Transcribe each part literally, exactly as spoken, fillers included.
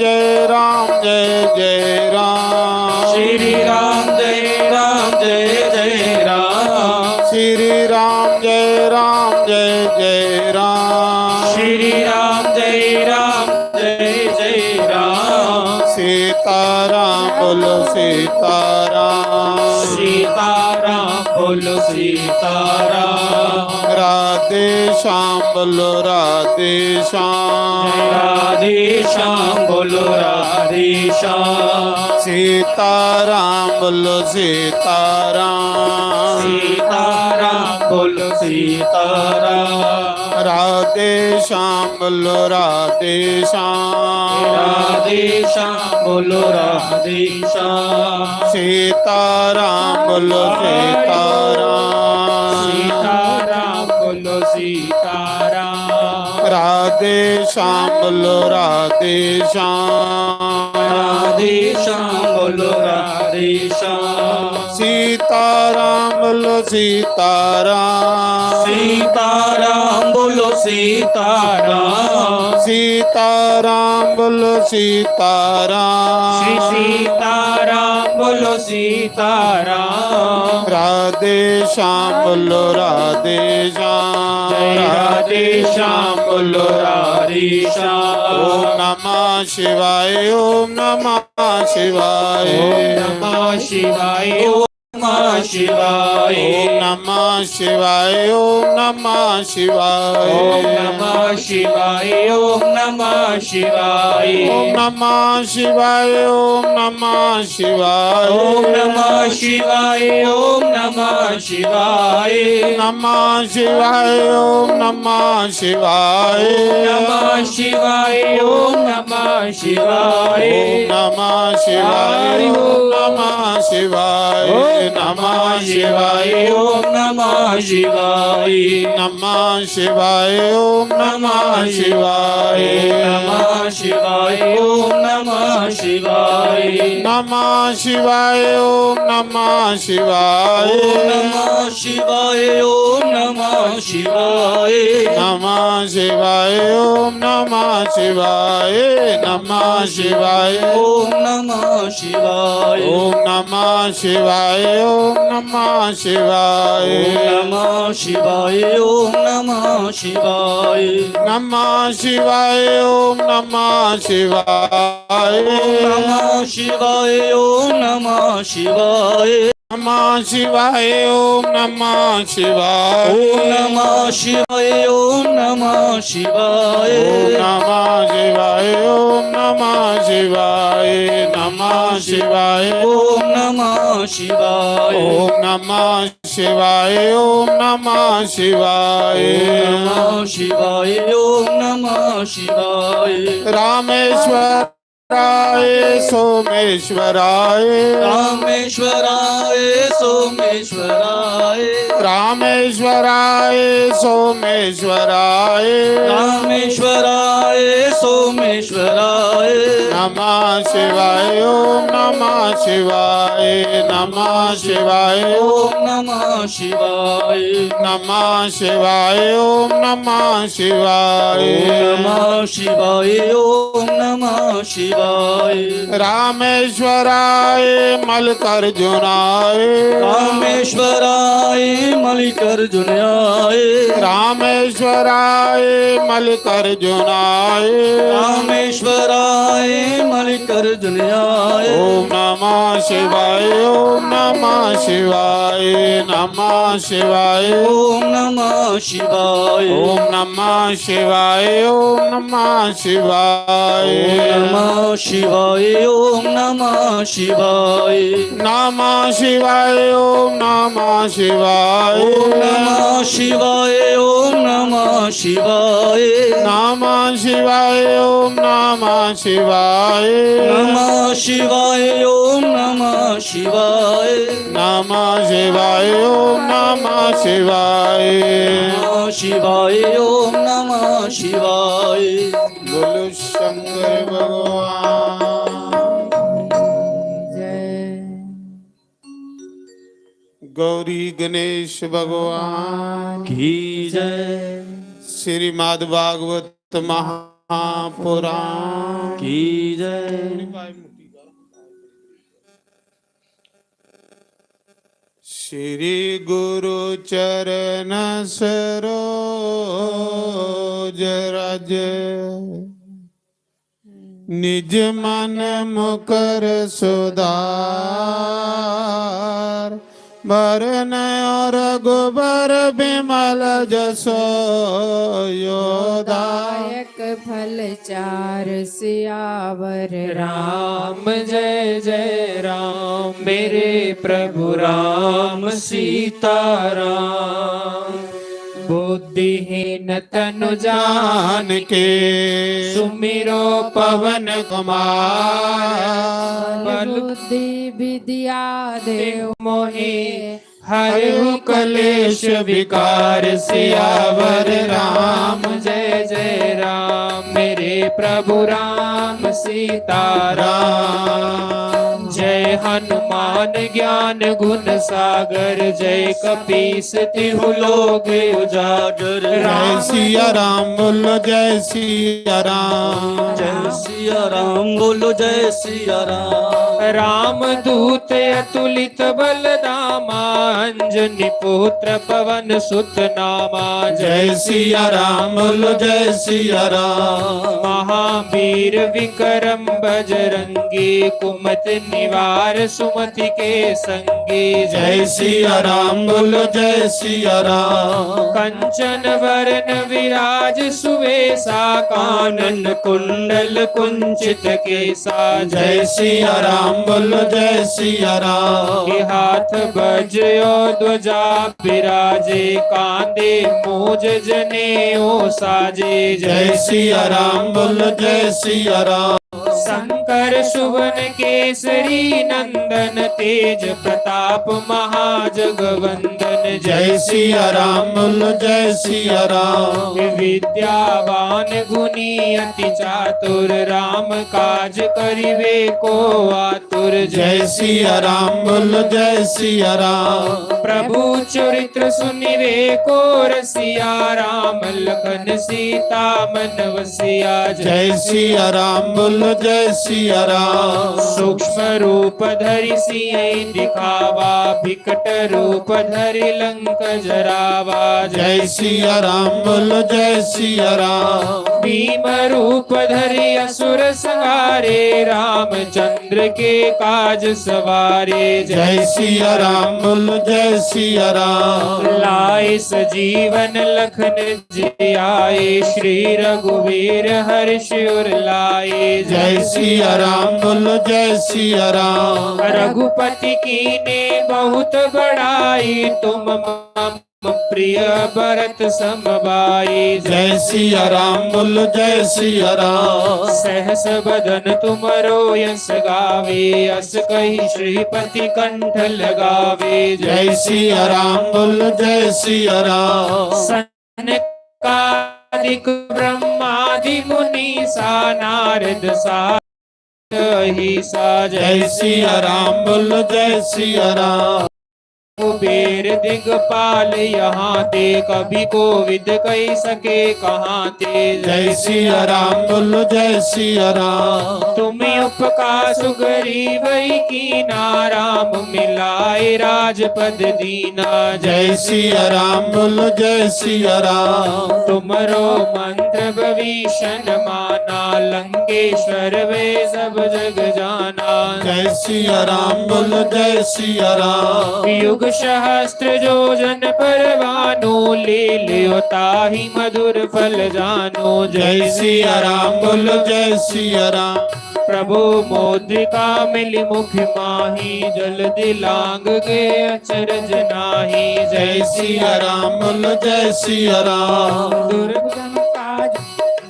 जय राम जय जय राम। श्री राम जय राम जय जय राम। श्री राम जय राम जय जय राम। श्री राम जय राम जय जय राम। सीताराम बोलो सीताराम। सीताराम बोलो सीताराम। राधे श्याम बोलो राधे श्याम। जय राधे श्याम बोलो राधे श्याम। सीताराम बोलो सीताराम। सीताराम बोलो सीताराम। राधे श्याम बोलो राधे श्याम। राधे श्याम बोलो राधे श्याम। सीताराम बोलो सीताराम। सीताराम बोलो सीताराम। राधे श्याम बोलो राधे श्याम। राधे श्याम बोलो राधे श्याम। सीताराम बोलो सीताराम। सीताराम बोलो सीताराम। सीताराम बोलो सीताराम। श्री सीताराम बोलो सीताराम। राधे श्याम बोलो राधे श्याम। जय राधे श्याम बोलो राधे श्याम। ओम नमः शिवाय, ओम नमः शिवाय। ओम नमः शिवाय, ओम नमः शिवाय। ओम नमः शिवाय, ओम नमः शिवाय। ओम नमः शिवाय, ओम नमः शिवाय। ओम नमः शिवाय, ओम नमः शिवाय। ओम नमः शिवाय, ओम नमः शिवाय। नमः शिवाय, ओम नमः शिवाय। ओम नमः शिवाय, ओम नमः शिवाय। ओम नमः शिवाय, ओम नमः शिवाय। ओम नमः शिवाय, ओम नमः शिवाय। नमः शिवाय, ओम नमः शिवाय। नमः शिवाय, ओम नमः शिवाय। नमः शिवाय, ओम नमः शिवाय। ओम नमः शिवाय, ओम नमः शिवाय। नमः शिवाय, ओम नमः शिवाय। नमः शिवाय। ओम नमः शिवाय। ओम नमः शिवाय, ओम नमः शिवाय। ओम नमः शिवाय, ओम नमः शिवाय। नमः शिवाय, ओम नमः शिवाय। ओम नमः शिवाय, ओम नमः शिवाय। नमः शिवाय, ओम नमः शिवाय। ओम नमः शिवाय, ओम नमः शिवाय। ओम नमः शिवाय, ओम नमः शिवाय। नमः शिवाय, ओम नमः शिवाय। ओम नमः शिवाय, ओम नमः शिवाय। ओम नमः शिवाय, ओम नमः शिवाय। रामेश्वराय सोमेश्वराय। रामेश्वराय सोमेश्वराय। रामेश्वराय सोमेश्वराय। रामेश्वराय सोमेश्वराय। नमः शिवाय, ओम नमः शिवाय। नमः शिवाय, ओम नमः शिवाय। नमः शिवाय, ओम नमः शिवाय। ओम नमः शिवाय, ओम नमः शिवाय। रामेश्वराय मल्लिकार्जुनाय। रामेश्वराय मल्लिकार्जुनाय। रामेश्वराय मल्लिकार्जुनाय। रामेश्वराय मल्लिकार्जुनाय। ओम नमः शिवाय, ओम नमः शिवाय। नमः शिवाय। ओम नमः शिवाय। ओम नमः शिवाय, ओम नमः शिवाय। ओम नमः शिवाय, ओम नमः शिवाय। नमः शिवाय, ओम नमः शिवाय। ओम नमः शिवाय, ओम नमः शिवाय। नमः शिवाय, ओम नमः शिवाय। नमः शिवाय, ओम नमः शिवाय। नमः शिवाय, ओम नमः शिवाय। नमः शिवाय, ओम नमः शिवाय। बोलो शंकर भगवान। जय। गौरी गणेश भगवान की जय। श्रीमद् भागवत महा महापुराण की जय। श्री गुरु चरण सरोज रज, निज मन मुकर सुधार। बरनयो रघुबर बिमल जसो, यो दायक फल चार सियावर। राम जय जय राम, मेरे प्रभु राम सीताराम। बुद्धिहीन तनु जान के, सुमिरो पवन कुमार। बल बुद्धि विद्या देव मोहे, हरहु कलेश विकार। सियावर राम जय जय राम, मेरे प्रभु राम सीताराम। जय हनुमान ज्ञान गुण सागर, जय कपीस तिहु लोक उजागर। जय सिया राम बोलो, जय सिया राम। जय सिया राम बोलो, जय सिया राम। राम दूत अतुलित बल धामा, अंजनी पुत्र पवन सुत नामा। जय सिया राम बोलो, जय सिया राम। महावीर विक्रम बजरंगी, कुमति निवार सुमति के संगी। जय सिया राम बोलो, जय सिया राम। कंचन वरण विराज सुवेसा, कानन कुंडल कुंचित केसा। जय सिया राम बोलो, जय सिया राम। के हाथ वज्र और ध्वजा विराजे, कांधे मूज जनेऊ साजे। जय सिया राम बोलो, जय सिया राम। शंकर सुवन केसरी नंदन, तेज प्रताप महाजगवंदन। जय सिया राम बोलो, जय सिया राम। विद्यावान गुणी अति चातुर, राम काज करिवे को आतुर। जय सिया राम बोलो, जय सिया राम। प्रभु चरित्र सुनिवे को रसिया, राम लखन सीता मन वसिया। जय सिया राम बोलो, जय सिया राम। सूक्ष्म रूप धरि सिय दिखावा, विकट रूप धरि लंक जरावा। जय सिया राम बोलो, जय सिया राम। भीम रूप धरि असुर संहारे, रामचंद्र के काज सवारे। जय सिया राम बोलो, जय सिया राम। लाए सजीवन लखन जियाए, श्री रघुवीर हर्ष उर लाए। जय सिया राम बोलो, जय सिया राम। रघुपति कीन्हे बहुत बड़ाई, तुम मम प्रिय भरत सम भाई। जय सिया राम बोलो, जय सिया राम। सहस बदन तुमरो यस गावे, अस कहि श्रीपति कंठ लगावे। जय सिया राम बोलो, जय सिया राम। सनकादिक ब्रह्मादि मुनीसा, नारद सा अहिसा। जय सिया राम बोलो, जय सिया राम। कुबेर दिगपाल यहाँ ते, कवि कोविद कहि सके कहाँ ते। जय सिया राम बोलो, जय सिया राम। तुम उपका सुग्रीव ही कीना, राम मिलाए राजपद दीना। जय सिया राम बोलो, जय सिया राम। तुमरो मंत्र भविष्य न माना, लंकेश्वर वे सब जग जाना। जय सिया राम बोलो, जय सिया राम। युग सहस्त्र योजन पर भानु, लील्यो ताहि मधुर फल जानु। जय सिया राम बोलो, जय सिया राम। प्रभु मुद्रिका मिलि मुखि माहि, जलधि लांघ गए अचरज नाही। जय सिया राम बोलो, जय सिया राम। दुर्गम काज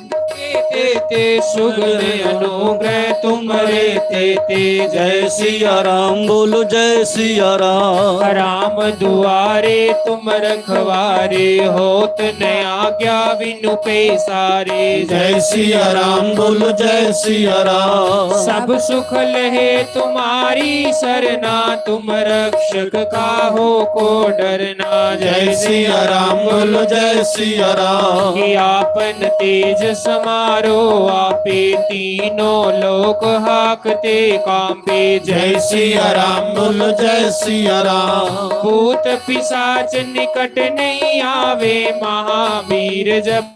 के ते ते सुगन अनुग्रह तुम्हरे तेते। जय सिया राम, बोलो जय सिया राम। राम दुआरे तुम रखवारे, होत न आज्ञा बिनु पैसारे। जय सिया राम, बोलो जय सिया राम। सब सुख लहे तुम्हारी सरना, तुम रक्षक काहो को डरना। जय सिया राम, बोलो जय सिया राम। कि आपन तेज समारो, आपे तीनों लोक हाकते कांपे। जय सिया राम, बोलो जय सिया राम। भूत पिशाच निकट नहीं आवे, महावीर जब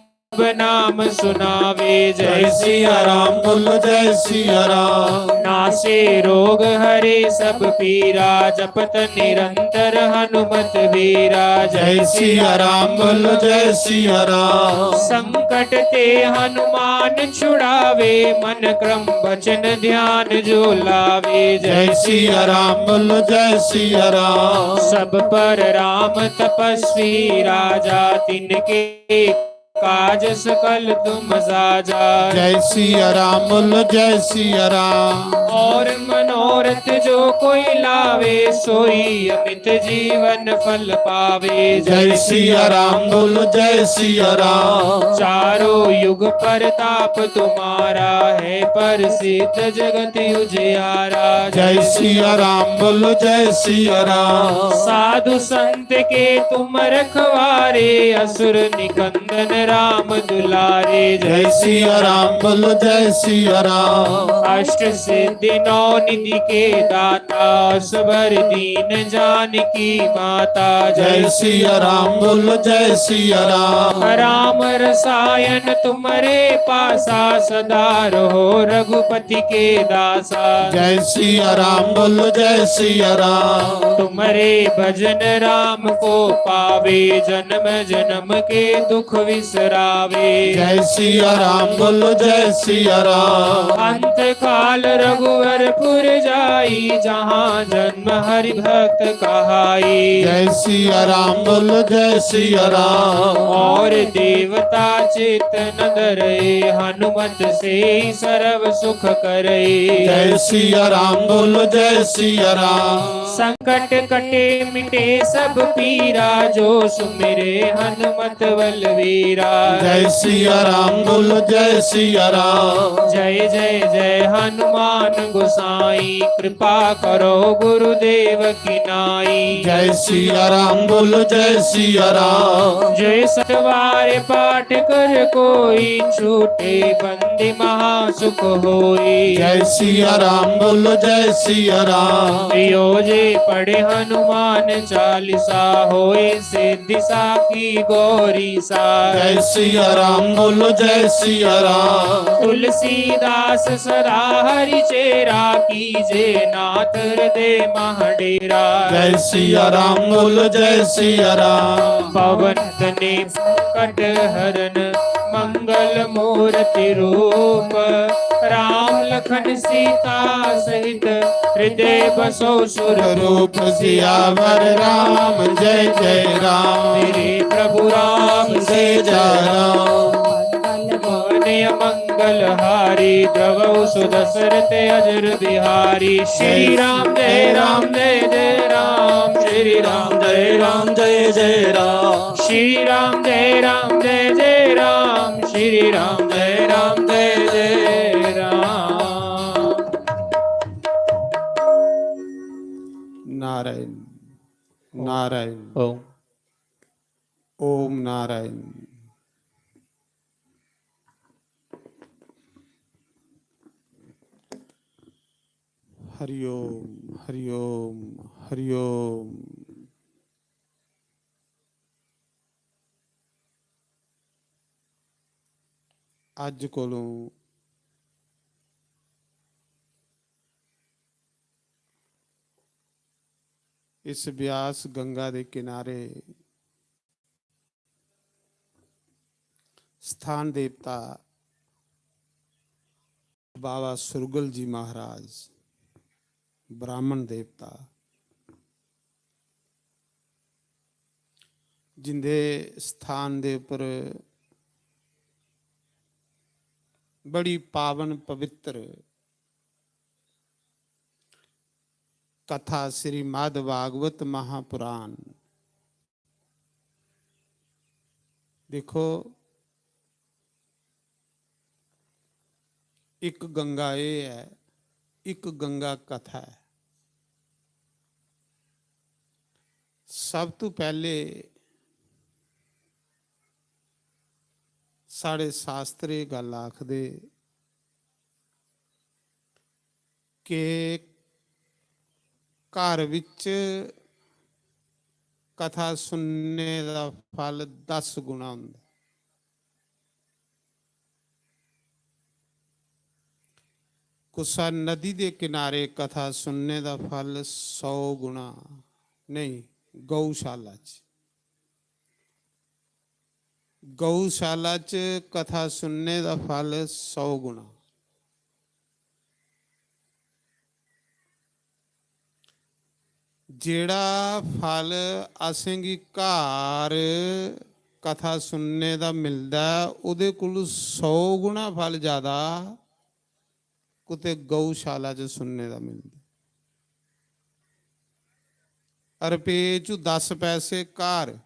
नाम सुनावे। जय सिया राम, बोलो जय सिया राम। नासे रोग हरे सब पीरा, जपत निरंतर हनुमत वीरा। जय सिया राम, बोलो जय सिया राम। संकट ते हनुमान छुड़ावे, मन क्रम वचन ध्यान जो लावे। जय सिया राम, बोलो जय सिया राम। सब पर राम तपस्वी राजा, तिनके काज सकल तुम साजा। जय सिया राम, बोलो जय सिया राम। और मनोरथ जो कोई लावे, सोई अमित जीवन फल पावे। जय सिया राम, बोलो जय सिया राम। चारों युग परताप तुम्हारा, है प्रसिद्ध जगत उजियारा। जय सिया राम, बोलो जय सिया राम। साधु संत के तुम रखवारे, असुर निकंदन राम दुलारे। जय सिया राम, बोलो जय सिया राम। अष्ट सिद्धि नौ निधि के दाता, असबर दीन जानकी माता। जय सिया राम, बोलो जय सिया राम। राम रसायन तुम्हरे पासा, सदा रहो रघुपति के दासा। जय सिया राम, बोलो जय सिया राम। तुम्हरे भजन राम को पावे, जन्म जन्म के दुख विसरावे। जय सिया राम, बोलो जय सिया राम। अंत काल रघुवरपुर जाई, जहाँ जन्म हरि भक्त कहाई। जय सिया राम, बोलो जय सिया राम। और देवता चित्त न धरे, हनुमत से ही सर्व सुख करे। जय सिया राम, बोलो जय सिया राम। संकट कटे मिटे सब पीरा, जो सुमिरे हनुमत बलवीरा। जय सिया राम, बोलो जय सिया राम। जय जय जय हनुमान गोसाई, कृपा करो गुरुदेव की नाई। जय सिया राम, बोलो जय सिया राम। जय सतवार पाठ कर कोई, छूटे बंदी महा सुख होई। जय सिया राम, बोलो जय सिया राम। यो जे पढ़े हनुमान चालीसा, होए सिद्धि साखी गौरी सा। जय सिया राम, बोलो जय सिया राम। तुलसीदास सदा हरि चेरा, कीजे नाथ हृदय मह डेरा। जय सिया राम, बोलो जय सिया राम। पवन तने संकट हरण, मंगल मूर्ति रूप। राम लखन सीता सहित, हृदय बसो सुर रूप। सियावर राम जय जय राम। श्री प्रभु राम जय जय राम। मन अमंगल हारी, द्रवौ सुदशरथ अजर बिहारी। श्री राम जय राम जय जय राम, श्री राम जय राम जय जय राम। श्री राम जय राम जय जय राम, श्री राम जय राम जय जय राम। नारायण, नारायण, ओम। ओम नारायण। हरि ओम, हरि ओम, हरि ओम। अज्ज कोलों इस ब्यास गंगा दे किनारे स्थान देवता बाबा सुरगल जी महाराज, ब्राह्मण देवता, जिंदे स्थान दे उप्पर बड़ी पावन पवित्र कथा श्रीमद् भागवत महापुराण। देखो, इक गंगा एह् ऐ, इक गंगा कथा ऐ। सब तू पैह्ले साढ़े शास्त्र एह् गल्ल आखदे कि घर बिच कथा सुनने दा फल दस गुना होंदा। कुसा नदी दे किनारे कथा सुनने दा फल सौ गुना, नहीं, गौशाला च, गौशाला च कथा सुनने दा फल सौ गुना। जेह्ड़ा फल असेंगी घर कथा सुनने दा मिलदा ऐ, ओह्दे कोलू सौ गुना फल ज्यादा कुतै गौशाला च सुनने दा मिलदा। रपेऽ चू दस पैसे घर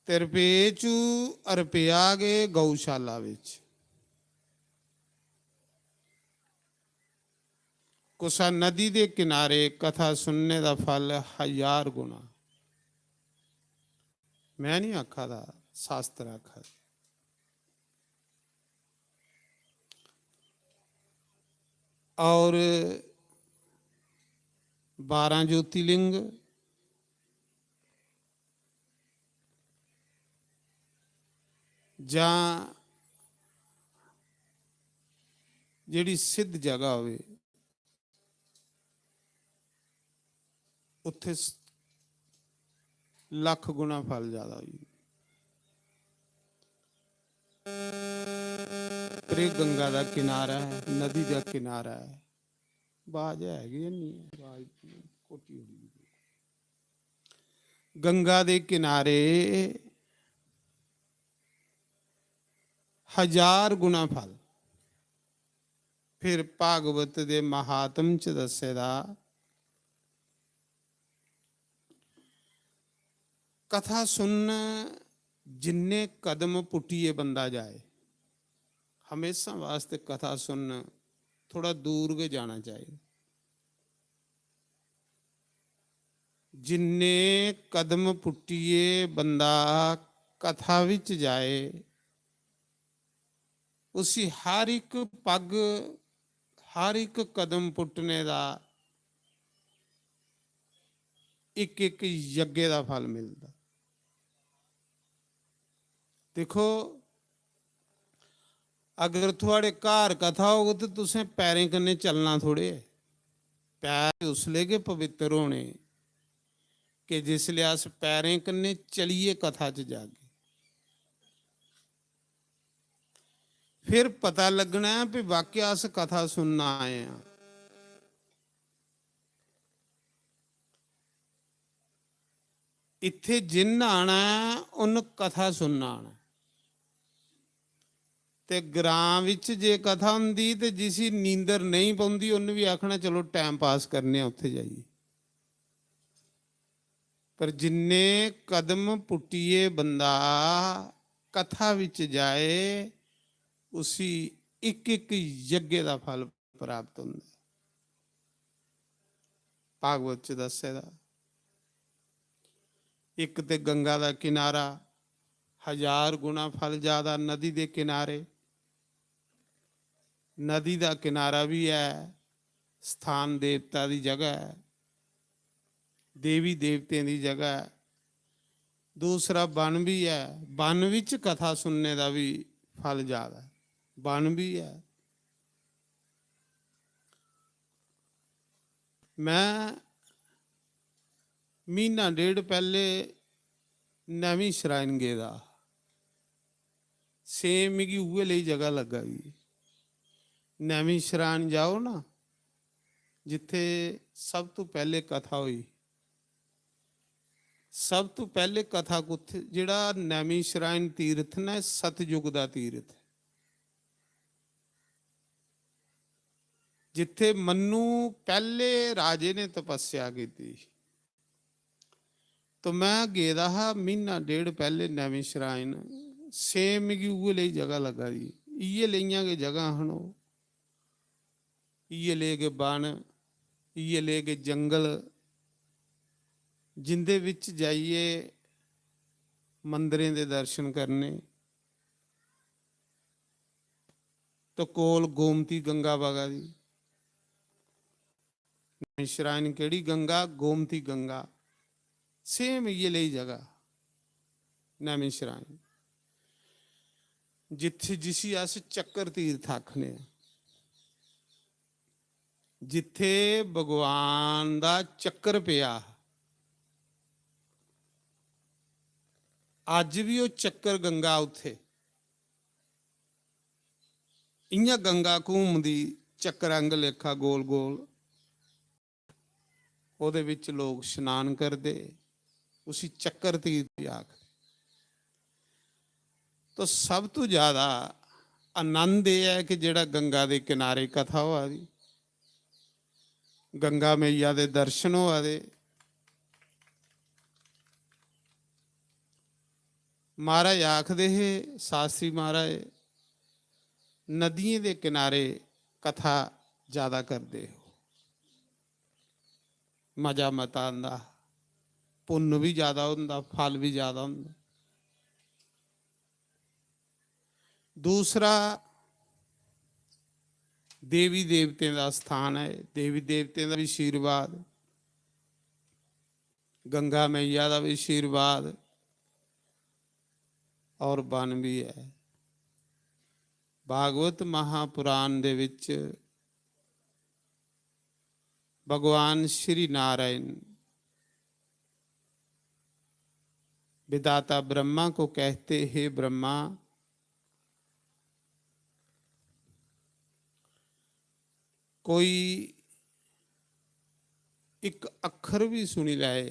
ते रपेऽ चू रपेआ गै गौशाला बिच। कुसा नदी दे किनारे कथा सुनने दा फल हजार गुना। मैं नहीं आखा दा, शास्त्र आखा दा। और बारां ज्योतिर्लिंग जां जेह्ड़ी सिद्ध जगह होवे, उत्थे स-, लक्ख गुना फल ज्यादा होई। पर एह् गंगा दा किनारा ऐ, नदी दा किनारा ऐ, बाज है गै निं ऐ, बाज कोटी उड़ी दी। गंगा दे किनारे हजार गुना फल। फिर भागवत दे महात्म च दस्से दा, कथा सुनन जिन्ने कदम पुट्टियै बंदा जाए, हमेशा वास्ते कथा सुनन थोड़ा दूर गै जाना चाहिदा। जिन्ने कदम पुट्टियै बंदा कथा बिच जाए, उसी हर इक पग, हर इक कदम पुट्टने दा इक इक यज्ञ दा फल मिलदा। दिक्खो, अगर थुआढ़े घर कथा होग ते तुसें पैरें कन्नै चलना थोड़े। पैर उसलै गै पवित्र होने कि जिसलै अस पैरें कन्नै चलियै कथा च जागे। फिर पता लग्गना ऐ भी वाकया अस कथा सुनना आए आं। इत्थे जिन्न आना ऐ, उन्न कथा सुनना आना ऐ। ते ग्रां विच जे कथा हुंदी ते जिसी नींदर नेईं पौंदी, उन्न बी आखना, "चलो, time pass करने आं उत्थे जाइयै।" पर जिन्ने कदम पुट्टियै बंदा कथा विच जाए, उसी इक-इक यज्ञ दा फल प्राप्त होंदा ऐ। भागवत च दस्से दा, इक ते गंगा दा किनारा, हजार गुना फल ज्यादा नदी दे किनारे। नदी दा किनारा भी ऐ, स्थान देवता दी जगह ऐ, देवी देवतें दी जगह ऐ। दूसरा वन भी ऐ, वन विच कथा सुनने दा भी फल ज्यादा ऐ, वन भी ऐ। मैं म्हीना डेढ़ पैह्ले नैमिषारण्य गेदा, same मिगी उ'ऐ लेई जगह लग्गा दी। नैमिषारण्य जाओ ना, जित्थे सब तू पैह्ले कथा होई, सब तू पैह्ले कथा कुत्थे, जेह्ड़ा नैमिषारण्य तीर्थ ना, सतयुग दा तीर्थ ऐ। जित्थे मन्नू पैह्ले राजे ने तपस्या कीती, तो मैं गेदा हा म्हीना डेढ़ पैह्ले नैमिषरायण, same मिगी उ'ऐ लेई जगह लग्गा दी, इ'यै लेइयां गै जगह हन ओह्, इ'यै ले गै बन, इ'यै ले गै जंगल, जिंदे बिच जाइयै मंदरें दे दर्शन करने। तो कोल गोमती गंगा बगा दी। नैमिषरायण केह्ड़ी गंगा? गोमती गंगा। Same इ'यै लेई जगह नैमिषरायण, जित्थै, जिसी अस चक्कर तीर्थ आखने आं, जित्थै भगवान दा चक्कर पेआ। अज्ज बी ओह् चक्कर गंगा उत्थै, इ'यां गंगा घूमदी चक्कर आंह्गर लेखा गोल गोल। ओह्दे बिच लोक स्नान करदे, उसी चक्कर तीर्थ बी आखदे। तो सब तू ज्यादा आनंद एह् ऐ कि जेह्ड़ा गंगा दे किनारे कथा होआ दी, गंगा मैया दे दर्शन होआ दे। महाराज आखदे हे, शास्त्री महाराज, नदियें दे किनारे कथा ज्यादा करदे हो, मजा मता आंदा, पुन्न बी ज्यादा होंदा, फल बी ज्यादा होंदा। दूसरा, देवी देवतें दा स्थान ऐ, देवी देवतें दा बी आशीर्वाद, गंगा मैया दा बी आशीर्वाद, और बन बी ऐ। भागवत महापुराण दे विच भगवान श्री नारायण विधाता ब्रह्मा को कहते, हे ब्रह्मा, कोई इक अक्खर भी सुनी लैए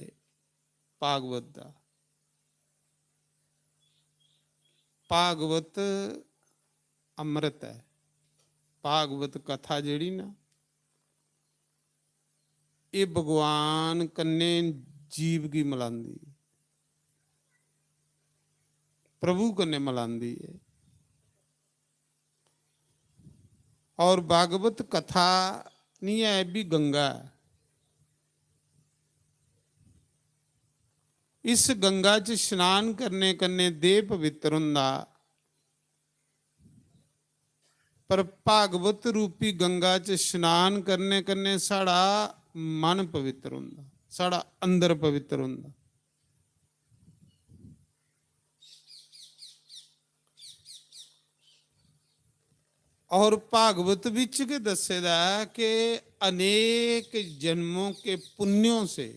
भागवत दा। भागवत अमृत ऐ। भागवत कथा जेह्ड़ी ना, एह् भगवान कन्नै जीव गी मलांदी, प्रभु कन्नै मलांदी ऐ। और भागवत कथा निं ऐ, एह् बी गंगा ऐ। इस गंगा च स्नान करने कन्नै देह पवित्र होंदा, पर भागवत रूपी गंगा च स्नान करने कन्नै साढ़ा मन पवित्र होंदा, साढ़ा अंदर पवित्र होंदा। और भागवत बिच गै दस्से दा ऐ कि अनेक जन्मों के पुण्यों से,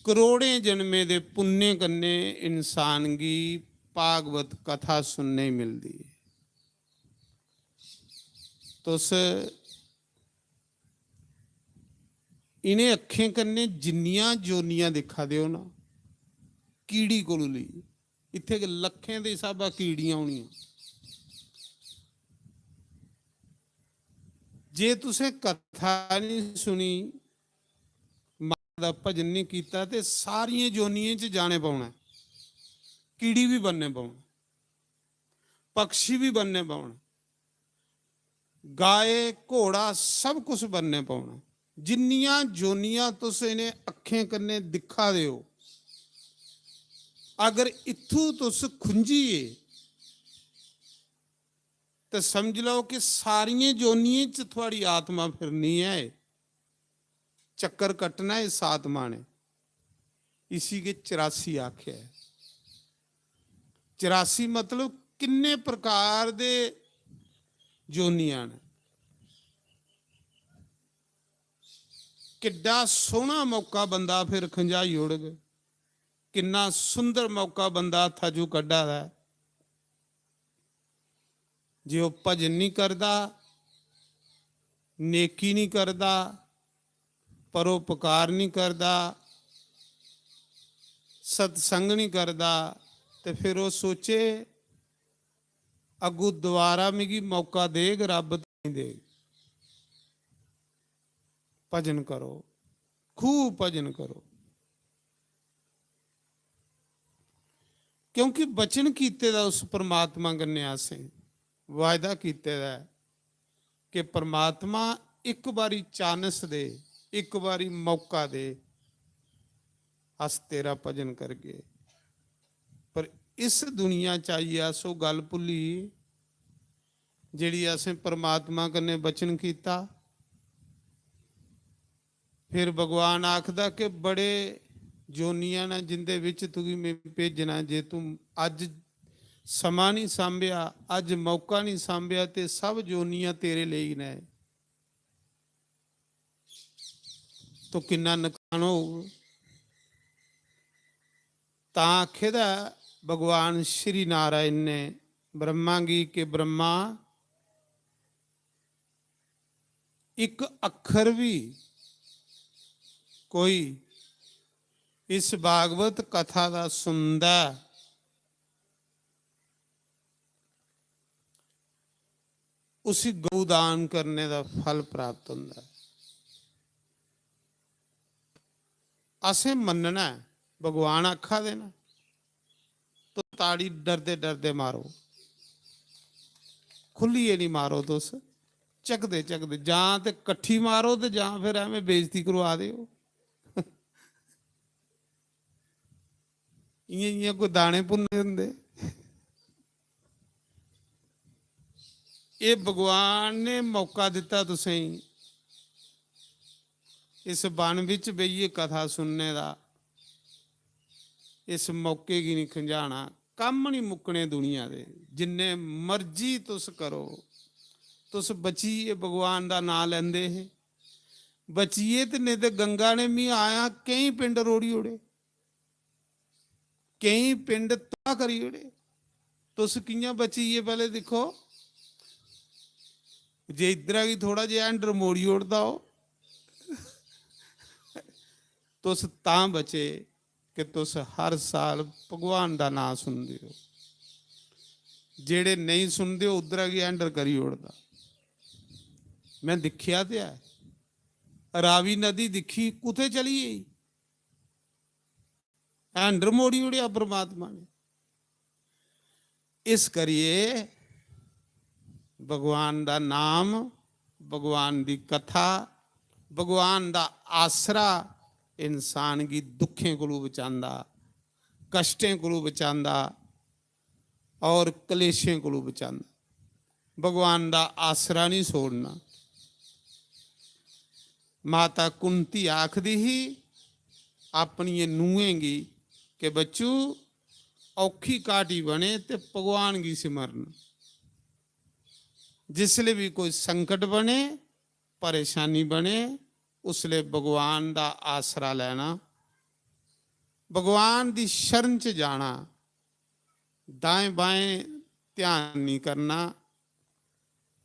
करोड़ें जन्में दे पुण्य कन्नै इंसान गी भागवत कथा सुनने गी मिलदी ऐ। तुस इ'नें अक्खें कन्नै जिन्नियां जोनियां दिक्खा दे ओ ना, कीड़ी कोलू लेइयै, इत्थै गै लक्खें दे स्हाबा कीड़ियां होनियां। जे तुसें कथा निं सुनी, मां दा भजन निं कीता, ते सारियें जोनियें च जाने पौना ऐ। कीड़ी बी बनने पौना, पक्षी बी बनने पौना, गाय, घोड़ा, सब कुछ बनने पौना। जिन्नियां जोनियां तुस इ'नें अक्खें कन्नै दिक्खा दे ओ, अगर इत्थूं तुस खुंझियै ते समझ लैओ कि सारियें जोनियें च थुआड़ी आत्मा फिरनी ऐ, चक्कर कट्टना इस आत्मा ने। इसी गै चरासी आखेआ ऐ। चरासी मतलब किन्ने प्रकार दे जोनियां न। किड्डा सोह्ना मौका बंदा फिर खंजाई ओड़ग, किन्ना सुंदर मौका बंदा हत्था चू कड्ढा दा ऐ। जे ओह् भजन निं करदा, नेकी निं करदा, परोपकार निं करदा, सत्संग निं करदा, ते फिर ओह् सोचे अग्गू दोबारा मिगी मौका देग रब्ब, तां देग। भजन करो, खूब भजन करो, क्योंकि वचन कीते दा उस परमात्मा कन्नै असें वायदा कीते दा ऐ कि परमात्मा, इक बारी चानस दे, इक बारी मौका दे, अस तेरा भजन करगे। पर इस दुनिया च आइयै अस ओह् गल्ल भुल्ली गे जेह्ड़ी असें परमात्मा कन्नै वचन कीता। फिर भगवान आखदा कि बड़े जोनियां न जिंदे बिच तुगी में भेजना, जे तू अज्ज समां नहीं सांभेआ, अज्ज मौका नहीं सांभेआ, ते सब जोनियां तेरे लेई न। तो किन्ना नुकसान होग। तां आखे दा भगवान श्री नारायण ने ब्रह्मा गी कि ब्रह्मा, इक अक्खर भी कोई इस भागवत कथा दा सुनदा ऐ, उसी गौ दान करने दा फल प्राप्त होंदा ऐ। असें मन्नना ऐ, भगवान आखा दे न, तो ताड़ी डरदे डरदे मारो, खुल्लियै नहीं मारो तुस, झकदे झकदे, जां ते कट्ठी मारो ते जां फिर एवें बेइज्जती करवा दे ओ। इयां इयां कोई दाने भुन्ने होंदे। एह् भगवान ने मौका दित्ता तुसेंगी इस वन बिच बेहियै कथा सुनने दा। इस मौके गी नहीं खंजाना। कम्म नहीं मुक्कने दुनिया दे, जिन्ने मर्जी तुस करो। तुस बचियै भगवान दा नांऽ लैंदे हे, बचियै ते, नेईं ते गंगा ने मी आया केईं पिंड रोड़ी ओड़े, केईं पिंड तबाह करी ओड़े। तुस कि'यां बचियै पैह्ले दिक्खो, जे इद्धरा गी थोड़ा जेहा हैंडर मोड़ी ओड़दा हो, तुस तां बचे कि तुस हर साल भगवान दा नांऽ सुनदे ओ। जेह्ड़े नेईं सुनदे, उद्धरा गी हैंडर करी ओड़दा। में दिक्खेआ ते ऐ, रावी नदी दिक्खी, कुत्थै चली गेई? हैंडर मोड़ी ओड़ेआ परमात्मा ने। इस करियै भगवान दा नाम, भगवान दी कथा, भगवान दा आसरा इंसान गी दुखें कोलू बचांदा, कष्टें कोलू बचांदा और कलेशें कोलू बचांदा। भगवान दा आसरा नहीं छोड़ना। माता कुंती आखदी ही अपनियें नूहें गी कि बच्चू, औखी घाटी बने ते भगवान गी सिमरन। जिसले भी कोई संकट बने, परेशानी बने, उसले भगवान दा आसरा लैना, भगवान दी शरण च जाना। दाएं बाएं ध्यान नहीं करना,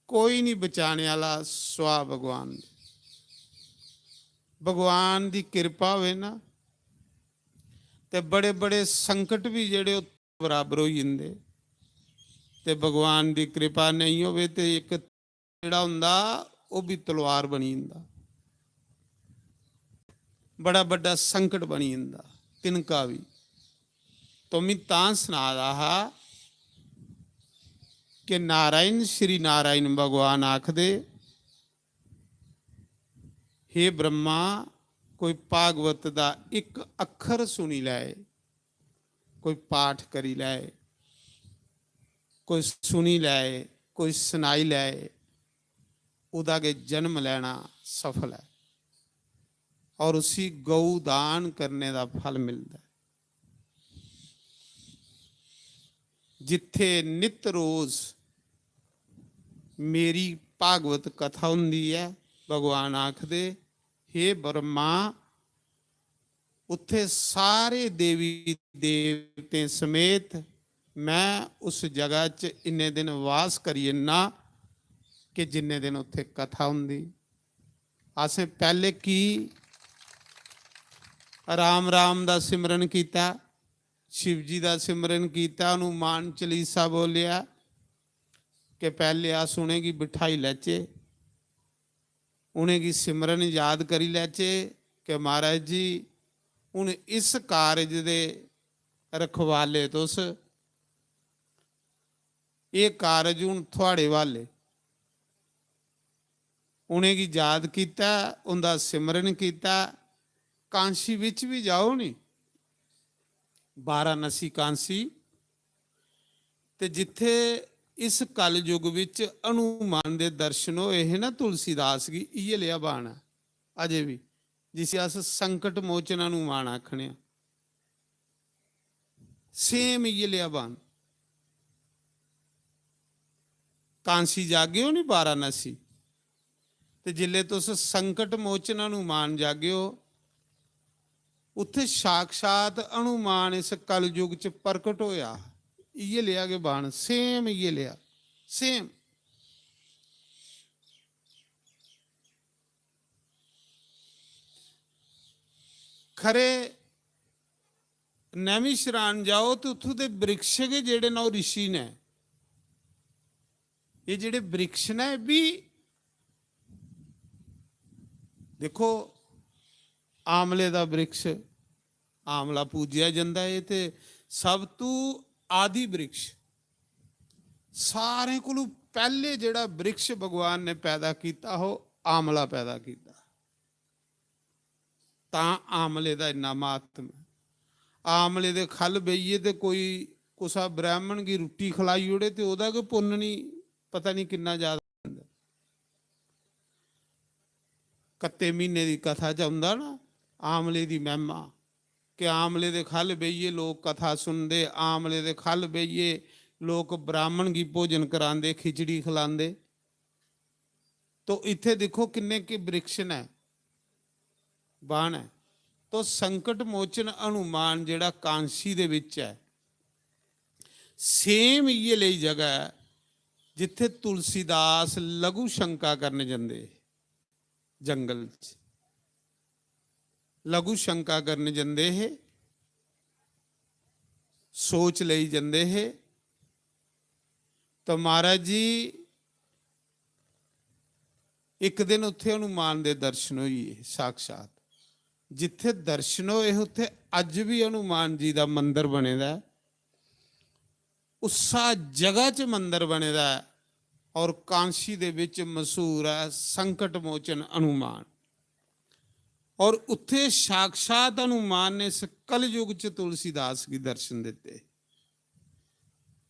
कोई नहीं बचाने आह्ला, सुआ भगवान। भगवान दी किरपा होवे ना, ते बड़े बड़े संकट भी जेह्ड़े, ओह् बराबर होई जंदे। ते भगवान दी किरपा नेईं होवे ते इक जेह्ड़ा होंदा, ओह् भी तलवार बनी जंदा, बड़ा बड्डा संकट बनी जंदा, तिनका भी। तो में तां सना दा हा कि नारायण, श्री नारायण भगवान आखदे, "हे ब्रह्मा, कोई भागवत दा इक अक्खर सुनी लैए, कोई पाठ करी लैए, कोई सुनी लैए, कोई सनाई लैए, ओह्दा गै जन्म लैना सफल ऐ और उसी गौ दान करने दा फल मिलदा ऐ।" जित्थे नित रोज मेरी भागवत कथा होंदी ऐ, भगवान आखदे, "हे ब्रह्मा, उत्थे सारे देवी देवतें समेत मैं उस जगह च इन्ने दिन वास करी जन्ना कि जिन्ने दिन उत्थे कथा होंदी।" असें पैह्ले की राम राम दा सिमरन कीता, शिव जी दा सिमरन कीता, हनुमान चालीसा बोलेआ, कि पैह्ले अस उ'नेंगी बिठाई लैचे, उ'नेंगी सिमरन याद करी लैचे कि महाराज जी, हून इस कारज दे रखवाले तुस, एह् कारज हून थुआड़े हवाले। उ'नेंगी याद कीता, उं'दा सिमरन कीता। कांशी बिच बी जाओ नी, वाराणसी कांशी, ते जित्थे इस कलयुग बिच हनुमान दे दर्शन होए हे ना तुलसीदास गी, इ'यै लेहा बाण ऐ अजे बी, जिसी अस संकट मोचन हनुमान आखने आं। सेम इ'यै लेहा बाण। कांशी जागे ओ नी, वाराणसी, ते जिसलै तुस संकट मोचन हनुमान जागे ओ, उत्थे साक्षात हनुमान इस कलयुग च प्रकट होया। इ'यै लेहा गै बाण, सेम इ'यै लेहा, सेम। खरे नैमिषारण्य जाओ ते उत्थूं दे वृक्ष गै जेह्ड़े न, ओह् रिशी न। एह् जेह्ड़े वृक्ष न, एह् बी दिक्खो, आमले दा वृक्ष, आमला पूजेआ जंदा ऐ, ते सब तू आदि वृक्ष, सारें कोलू पैह्ले जेह्ड़ा वृक्ष भगवान ने पैदा कीता हो, आमला पैदा कीता। तां आमले दा इन्ना महात्म ऐ। आमले दे ख'ल्ल बेहियै ते कोई कुसा ब्राह्मण गी रुट्टी खलाई ओड़े ते ओह्दा गै पुन्न निं, पता निं किन्ना ज्यादा होंदा। कत्ते म्हीने दी कथा च औंदा ना आमले दी महिमा, कि आमले दे ख'ल्ल बेहियै लोक कथा सुनदे, आमले दे ख'ल्ल बेहियै लोक ब्राह्मण गी भोजन करांदे, खिचड़ी खलांदे। तो इत्थे दिक्खो किन्ने के वृक्ष न, बाण ऐ। तो संकट मोचन हनुमान जेह्ड़ा कांशी दे बिच ऐ, सेम इ'यै लेई जगह ऐ जित्थे तुलसीदास लघु शंका करने जंदे हे जंगल च। लघु शंका करने जंदे हे, सोच लेई जंदे हे। तो महाराज जी, इक दिन उत्थे हनुमान दे दर्शन होई गे साक्षात। जित्थे दर्शन होए, उत्थे अज्ज भी हनुमान जी दा मंदर बने दा ऐ। उस्सा जगह च मंदर बने दा ऐ और कांशी दे विच मशहूर ऐ संकट मोचन हनुमान। और उत्थे साक्षात हनुमान ने इस कलयुग च तुलसीदास गी दर्शन दित्ते।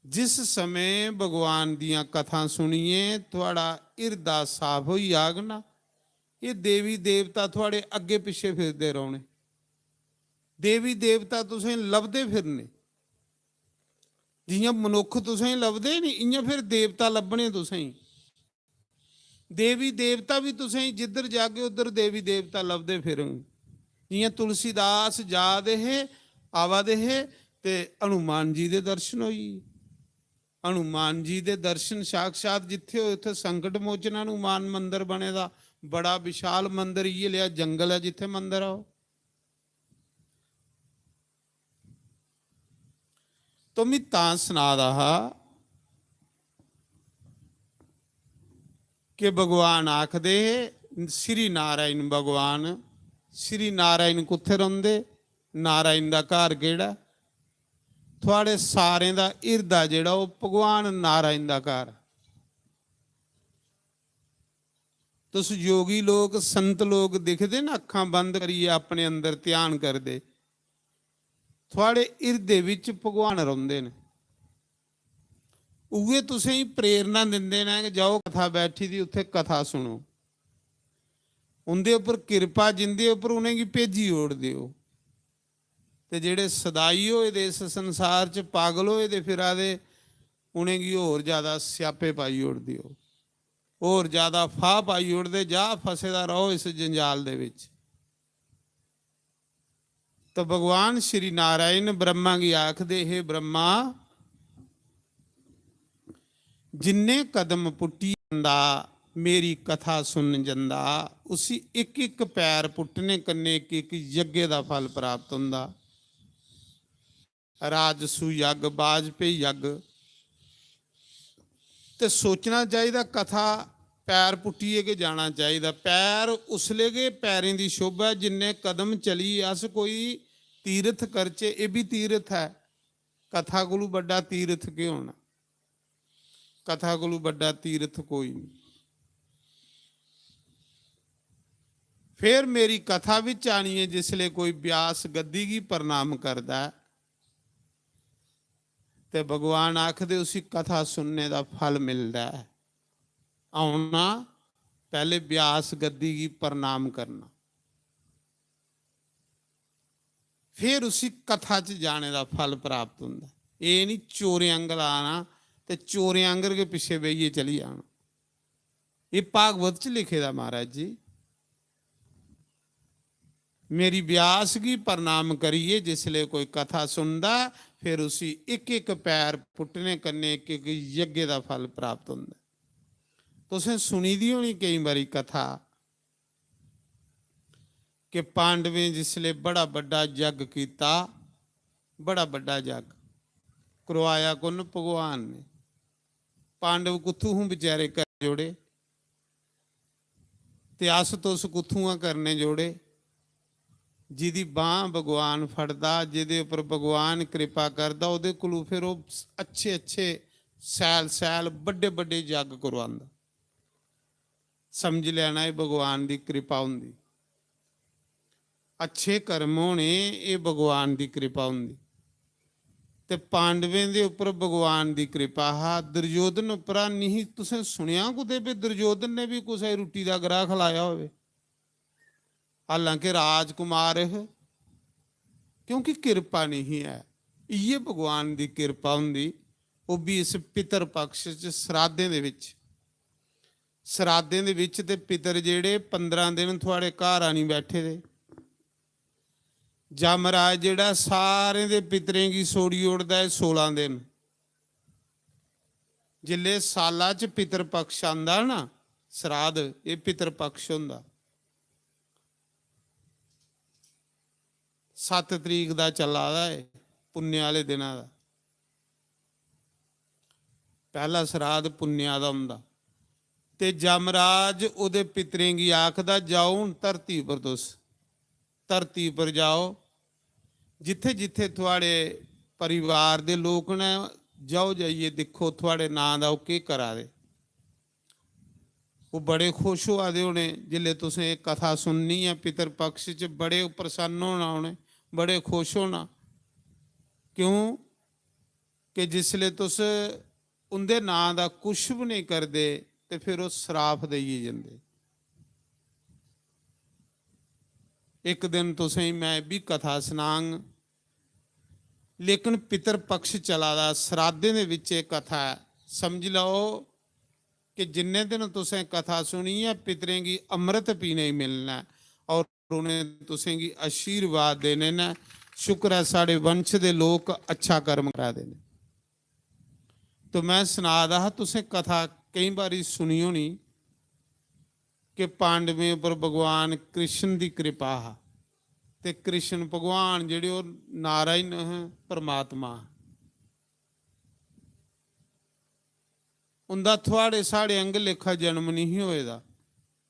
जिस समय भगवान दियां कथां सुनियै थुआड़ा हिरदा साफ होई जाग ना, एह् देवी देवता थुआड़े अग्गे पिच्छे फिरदे रौहने। देवी देवता तुसें लभदे फिरने। जियां मनुक्ख तुसें लभदे नी, इयां फिर देवता लब्भने तुसें। देवी देवता भी तुसें जिद्धर जागे उद्धर देवी देवता लभदे फिरन। जियां तुलसीदास जा दे हे, आवा दे हे, ते हनुमान जी दे दर्शन होई गे। हनुमान जी दे दर्शन साक्षात जित्थे होए, उत्थे संकट मोचन हनुमान मंदर बने दा, बड़ा विशाल मंदर, इयै लेहा जंगल ऐ जित्थे मंदर ऐ ओह्। तो मी तां सना दा हा कि भगवान आखदे हे, श्री नारायण भगवान, श्री नारायण कुत्थे रौंह्दे? नारायण दा घर केह्ड़ा? थुआड़े सारें दा हिरदा जेह्ड़ा, ओह् भगवान नारायण दा घर। तुस योगी लोक, संत लोक दिखदे ना, अक्खां बंद करियै अपने अंदर ध्यान करदे, थुआड़े हिरदे विच भगवान रौंह्दे न। उ'ऐ तुसेंगी प्रेरणा दिंदे न कि जाओ, कथा बैठी दी, उत्थे कथा सुनो। उं'दे उप्पर किरपा, जिं'दे उप्पर, उ'नेंगी भेजी ओड़दे ओ। ते जेह्ड़े सदाई होए दे, इस संसार च पागल होए दे फिरा दे, उ'नेंगी होर ज्यादा स्यापे पाई ओड़दे ओ, होर ज्यादा फाह् पाई ओड़दे। जा, फसे दा रहो इस जंजाल दे बिच। तो भगवान श्री नारायण ब्रह्मा गी आखदे, हे ब्रह्मा, जिन्ने कदम पुट्टी जंदा, मेरी कथा सुनन जंदा, उसी इक इक पैर पुट्टने कन्नै इक इक यज्ञ दा फल प्राप्त होंदा। राजसू यज्ञ, बाजपेयी यज्ञ, ते सोचना चाहिदा, कथा पैर पुट्टियै गै जाना चाहिदा। पैर उसलै गै पैरें दी शोभा ऐ जिन्ने कदम चली अस कोई तीरथ करचै। एह् बी तीरथ ऐ। कथा कोलू बड्डा तीरथ केह् होना? कथा कोलू बड्डा तीरथ कोई निं। फिर मेरी कथा बिच आनियै जिसलै कोई ब्यास गद्दी गी प्रणाम करदा ऐ ते भगवान आखदे उसी कथा सुनने दा फल मिलदा ऐ। औना, पैह्ले ब्यास गद्दी गी प्रणाम करना, फिर उसी कथा च जाने दा फल प्राप्त होंदा। एह् निं चोरें आंगर आना ते चोरें आंगर गै पिच्छे बेहियै चली जाना। एह् भागवत च लिखे दा महाराज जी। मेरी ब्यास गी प्रणाम करियै जिसलै कोई कथा सुनदा, फिर उसी इक इक पैर पुट्टने कन्नै इक इक यज्ञ दा फल प्राप्त होंदा। तुसें सुनी दी होनी केईं बारी कथा कि पांडवें जिसलै बड़ा बड्डा यज्ञ कीता, बड़ा बड्डा यज्ञ करवाया कु'न? भगवान ने। पांडव कुत्थूं हूं बेचारे करी जोड़े, ते अस तुस कुत्थुआं करने जोड़े? जिदी बांह भगवान फड़दा, जिदे उप्पर भगवान कृपा करदा, ओह्दे कोलू फिर ओह् अच्छे अच्छे सैल सैल बड्डे बड्डे जग करवांदा। समझ लैना, एह् भगवान दी कृपा होंदी। अच्छे कर्म होने, एह् भगवान दी कृपा होंदी। ते पांडवें दे उप्पर भगवान दी कृपा हा, दुर्योधन उप्परा निही। तुसें सुनेआ कुतै भी दुर्योधन ने भी कुसै गी रुट्टी दा ग्राह खलाया होवे? हालांकि राजकुमार हे, क्योंकि कृपा निही ऐ। इ'यै भगवान दी कृपा होंदी, ओह् बी इस पितर पक्ष च श्राद्धें दे बिच। श्राद्धें दे बिच ते पितर जेह्ड़े पंदरां दिन थुआढ़े घर आनी बैठे दे। जमराज जेह्ड़ा सारें दे पितरें गी सोड़ी ओड़दा ऐ सोलां दिन। जिसलै साला च पितर पक्ष आंदा ना, श्राद्ध, एह् पितर पक्ष होंदा। सत्त तरीक दा चला दा ऐ, पुन्ने आह्ले दिना दा। पैह्ला श्राद्ध पुन्नेआ दा होंदा। ते जमराज ओह्दे पितरें गी आखदा, "जाओ हून धरती पर तुस, धरती पर जाओ, जित्थै जित्थै थुआढ़े परिवार दे लोक न, जाओ जाइयै दिक्खो थुआढ़े नांऽ दा ओह् केह् करा दे।" ओह् बड़े खुश होआ दे होने, जिसलै तुसें एह् कथा सुननी ऐ पितर पक्ष च, बड़े प्रसन्न होना उ'नें, बड़े खुश होना। क्यों कि जिसलै तुस उं'दे नांऽ दा कुछ बी नेईं करदे ते फिर ओह् श्राप देइयै जंदे। इक दिन तुसें गी में एह् बी कथा सनांग, लेकिन पितर पक्ष चला दा, श्राद्धें दे बिच एह् कथा ऐ। समझी लैओ कि जिन्ने दिन तुसें कथा सुनी ऐ, पितरें गी अमृत पीने गी मिलना ऐ और उ'नें तुसें गी आशीर्वाद देने न। शुक्र ऐ साढ़े वंश दे लोक अच्छा कर्म करा दे न। तो में सना दा हा, तुसें कथा केईं बारी सुनी होनी कि पांडवें उप्पर भगवान कृष्ण दी कृपा हा। ते कृष्ण भगवान जेह्ड़े ओह् नारायण हे, परमात्मा। उं'दा थुआढ़े साढ़े आंह्गर लेखा जन्म निं ही होए दा,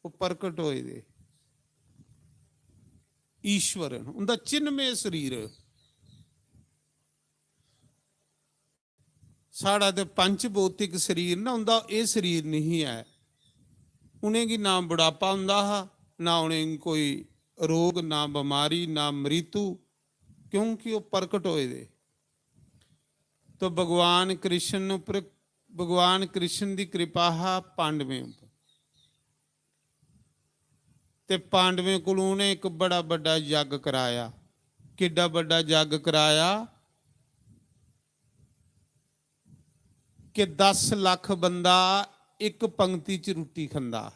ओह् प्रकट होए दे। ईश्वर न, उं'दा चिन्मय शरीर। साढ़ा ते पंच भौतिक शरीर ना, उं'दा एह् शरीर निं ऐ। उ'नेंगी ना बुढ़ापा होंदा हा, ना उ'नेंगी कोई रोग, ना बमारी, ना मृत्यु, क्योंकि ओह् प्रकट होए दे। तो भगवान कृष्ण उप्पर, भगवान कृष्ण दी कृपा हा पांडवें उप्पर। ते पांडवें कोल उ'नें इक बड़ा बड्डा जग कराया। किड्डा बड्डा जग कराया कि दस लक्ख बंदा इक पंक्ति च रुट्टी खंदा।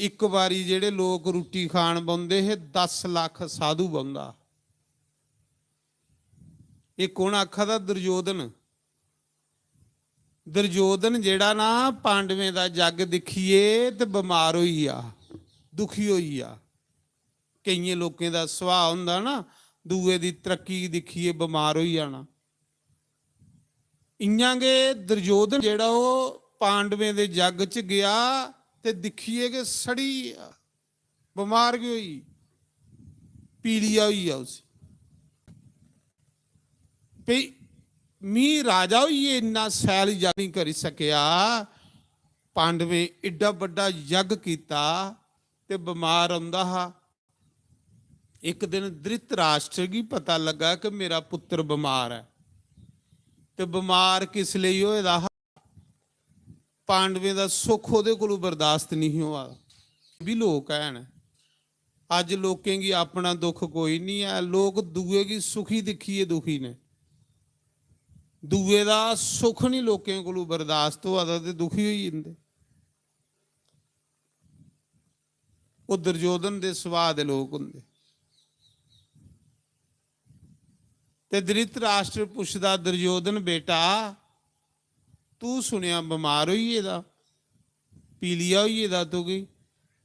इक बारी जेह्ड़े लोक रुट्टी खान बौंह्दे हे, दस लक्ख साधु बौंह्दा। एह् कौन आखा दा? दुर्योधन। दुर्योधन जेह्ड़ा ना, पांडवें दा जग दिक्खियै ते बमार होई गेआ, दुखी होई गेआ। केइयें लोकें दा सुभाऽ होंदा ना, दूए दी तरक्की गी दिक्खियै बमार होई जाना। इ'यां गै दुर्योधन जेह्ड़ा ओह् पांडवें दे जग च गेआ ते दिक्खियै गै सड़ी गेआ, बमार गै होई, पीलिया होई गेआ उसी। भई, मी राजा होइयै इन्ना सैल जग निं करी सकेआ। पांडवें एड्डा बड्डा जग कीता ते बमार औंदा हा। इक दिन धृतराष्ट्र गी पता लग्गा कि मेरा पुत्तर बमार ऐ। ते बमार किस लेई होए दा हा? पांडवें दा सुख ओह्दे कोलू बर्दाश्त निं होआ दा। बी लोक हैन, अज्ज लोकें गी अपना दुख कोई निं ऐ। लोक दूए गी सुखी दिक्खियै दुखी न। दूए दा सुख निं लोकें कोलू बर्दाश्त होआ दा ते दुखी होई जंदे। ओह् दुर्योधन दे सुभाऽ दे लोक होंदे। ते धृतराष्ट्र पुछदा, दुर्योधन बेटा, तू सुनेआ बमार होई गेदा, पीलिया होई गेदा तुगी,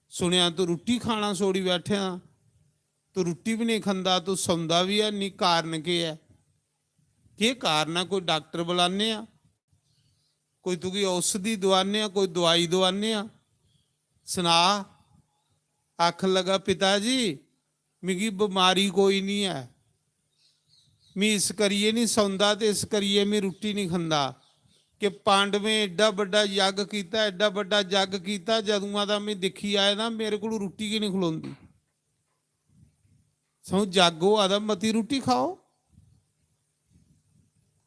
सुनेआ तू रुट्टी खाना छोड़ी बैठे दा, तू रुट्टी बी नेईं खंदा, तू सौंदा बी है निं, कारण केह् ऐ? केह् कारण ऐ? कोई डाक्टर बुलाने आं, कोई तुगी औषधि दोआने आं, कोई दोआई दोआने आं, सना। आखन लगा, पिता जी, मिगी बमारी कोई निं ऐ, मी इस करियै निं सौंदा ते इस करियै मी रुट्टी निं खंदा कि पांडवें एड्डा बड्डा जग कीता, एड्डा बड्डा जग कीता, जदुआं दा मी दिक्खी आए ना, मेरे कोलू रुट्टी गै निं खलोंदी। सौ जग होआ दा, मती रुट्टी खाओ।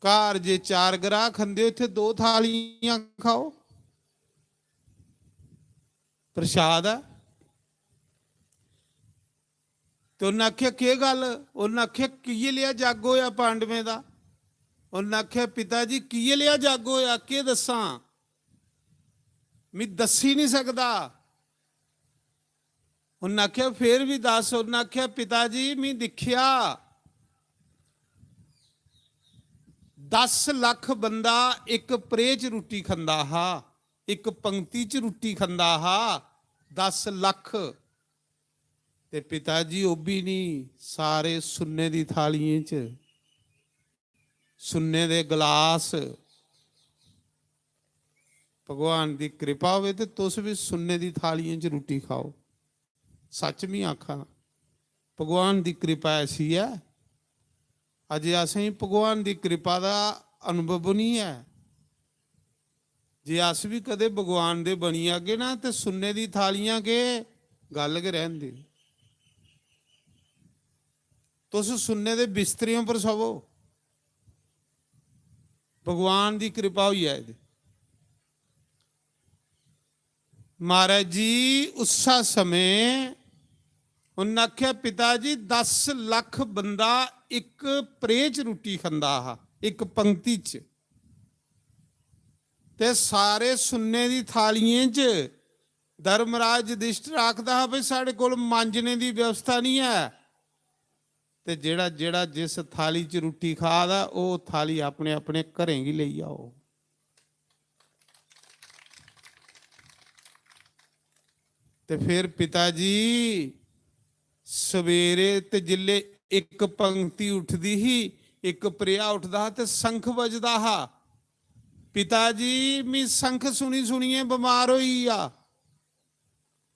घर जे चार ग्राह खंदे ओ, इत्थै दो थालियां खाओ, प्रसाद ऐ। ते उन्नै आखेआ, "केह् गल्ल?" उन्नै आखेआ, "कि'यै लेआ जग होआ पांडवें दा?" उन्नै आखेआ, "पिता जी, कि'यै लेआ जग होआ, केह् दस्सां? मी दस्सी निं सकदा।" उन्नै आखेआ, "फिर बी दस्स।" उन्नै आखेआ, "पिता जी, मी दिक्खेआ, दस लक्ख बंदा इक प्रेह् च रुट्टी खंदा हा, इक पंक्ति च रुट्टी खंदा हा, दस लक्ख। ते पिता जी, ओह् बी निं, सारे सुन्ने दी थालियें च, सुन्ने दे गलास।" भगवान दी कृपा होवे ते तुस बी सुन्ने दी थालियें च रुट्टी खाओ। सच मी आखा ना, भगवान दी कृपा ऐसी ऐ, अजे असेंगी भगवान दी कृपा दा अनुभव निं ऐ। जे अस बी कदे भगवान दे बनी जागे ना, ते सुन्ने दी थालियां के गल्ल गै रैह्न दे। तुस सुन्ने दे बिस्तरें उप्पर सवो, भगवान दी कृपा होई जाए ते। महाराज जी, उस्सा समें उन्न आखेआ, "पिता जी, दस लक्ख बंदा इक प्रेह् च रुट्टी खंदा हा, इक पंक्ति च, ते सारे सुन्ने दी थालियें च।" धर्मराज युधिष्ठिर आखदा हा, "भाई, साढ़े कोल मांजने दी व्यवस्था निं ऐ, ते जेह्ड़ा, जेह्ड़ा जिस थाली च रुट्टी खा दा, ओह् थाली अपने, अपने घरें गी लेई जाओ।" ते फिर पिता जी सवेरे ते जिल्ले इक पंक्ति उठदी ही, इक प्रेहा उठदा हा ते शंख बजदा हा। पिता जी, मी शंख सुनी सुनियै बमार होई गेआ।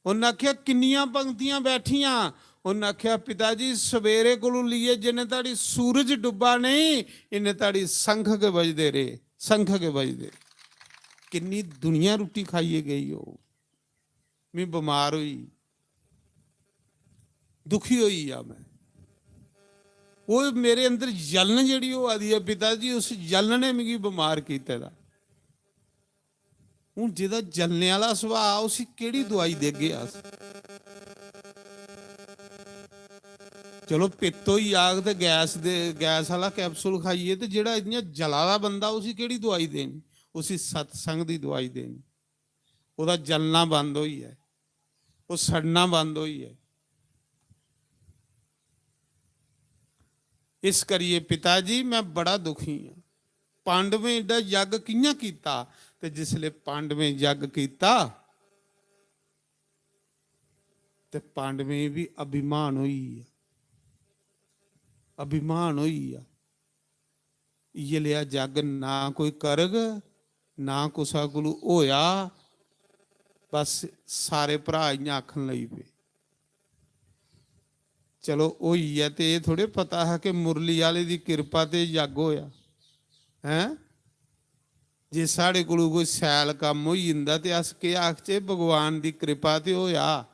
उन्न आखेआ, "किन्नियां पंक्तियां बैठियां?" उन्न आखेआ, "पिता जी, सवेरे कोलू लेइयै जिन्ने धड़ी सूरज डुब्बा नेईं, इन्ने धड़ी शंख गै बजदे रेह्, शंख गै बजदे।" किन्नी दुनिया रुट्टी खाइयै गेई होग। मी बमार होई, दुखी होई गेआ में। ओह् मेरे अंदर जलन जेह्ड़ी होआ दी ऐ, पिता जी, उस जलन ने मिगी बमार कीते दा। हून जेह्दा जलने आह्ला सुभाऽ, उसी केह्ड़ी दोआई देगे अस? चलो, पित्त होई जाग ते गैस दे, गैस आह्ला कैप्सूल खाइयै, ते जेह्ड़ा इ'यां जला दा बंदा, उसी केह्ड़ी दोआई देनी? उसी सत्संग दी दोआई देनी। ओह्दा जलना बंद होई जाए, ओह् सड़ना बंद होई जाए। इस करियै पिता जी, में बड़ा दुखी आं। पांडवें एड्डा जग कि'यां कीता? ते जिसलै पांडवें जग कीता, ते पांडवें गी बी अभिमान होई गेआ, अभिमान होई गेआ। इ'यै लेआ जग ना कोई करग, ना कुसै कोलू होया। बस सारे भ्राऽ इ'यां आखन लगी पे, "चलो होई गेआ।" ते एह् थोड़े पता हा कि मुरली आह्ले दी किरपा ते जग होया। हैं, जे साढ़े कोलू कोई सैल कम्म होई जंदा ते अस केह् आखचै, भगवान दी किरपा ते होया।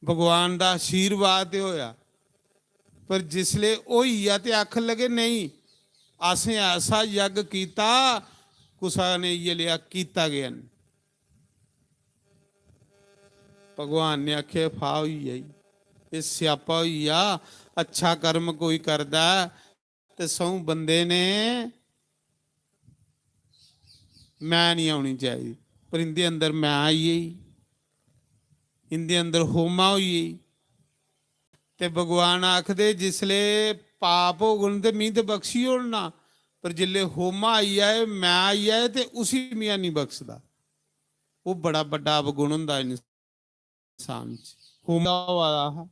भगवान दा आशीर्वाद ते होया। पर जिसले होई गेआ ते आखन लगे, "नेईं, असें ऐसा यज्ञ कीता, कुसा ने इ'यै लेआ कीता गै नेईं।" भगवान ने आखेआ, "फा होई गेआ जी, एह् स्यापा होई गेआ।" अच्छा कर्म कोई करदा ऐ ते सौ बंदे ने मैं नहीं होनी चाहिदी, पर इंदे अंदर मैं आई गेई, इंदे अंदर होमा होई गेई। ते भगवान आखदे, "जिसले पाप होगन ते मी ते बख्शी ओड़ना, पर जिसले होमा आई जाए, मैं आई जाए, ते उसी मैं नहीं बख्शदा।" वो बड़ा बड्डा अवगुण होंदा इंसान च। होमा होआ दा हा,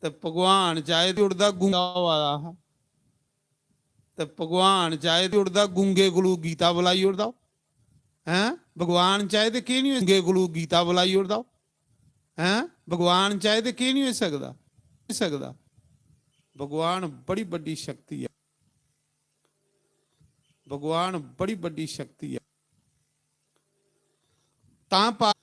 ते भगवान चाहे ते उड़दा गूंगा होआ दा हा। ते भगवान चाहे ते उड़दा गूंगे कोलू गीता बुलाई उड़दा। हैं? भगवान चाहे ते की नहीं होई, गूंगे कोलू गीता बुलाई उड़दा। हैं? भगवान चाहे ते की नहीं होई सकदा? होई सकदा। भगवान बड़ी बड्डी शक्ति ऐ। भगवान बड़ी बड्डी शक्ति ऐ। तां पा-,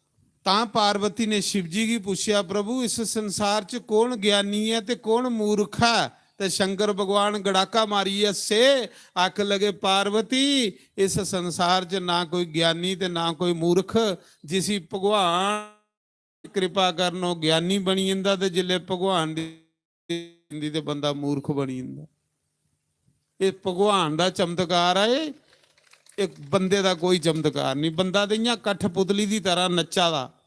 तां पार्वती ने शिव जी गी पुच्छेआ, "प्रभु, इस संसार च कौन ज्ञानी ऐ ते कौन मूर्ख ऐ?" ते शंकर भगवान गड़ाका मारियै हस्से, आखन लगे, "पार्वती, इस संसार च ना कोई ज्ञानी ते ना कोई मूर्ख, जिसी भगवान कृपा करन ओह् ज्ञानी बनी जंदा, ते जिसलै भगवान दी जंदी ते बंदा मूर्ख बनी जंदा।" एह् भगवान दा चमत्कार ऐ, एह्, एह् बंदे दा कोई चमत्कार नहीं। बंदा ते इ'यां कठपुतली दी तरह नच्चा दा।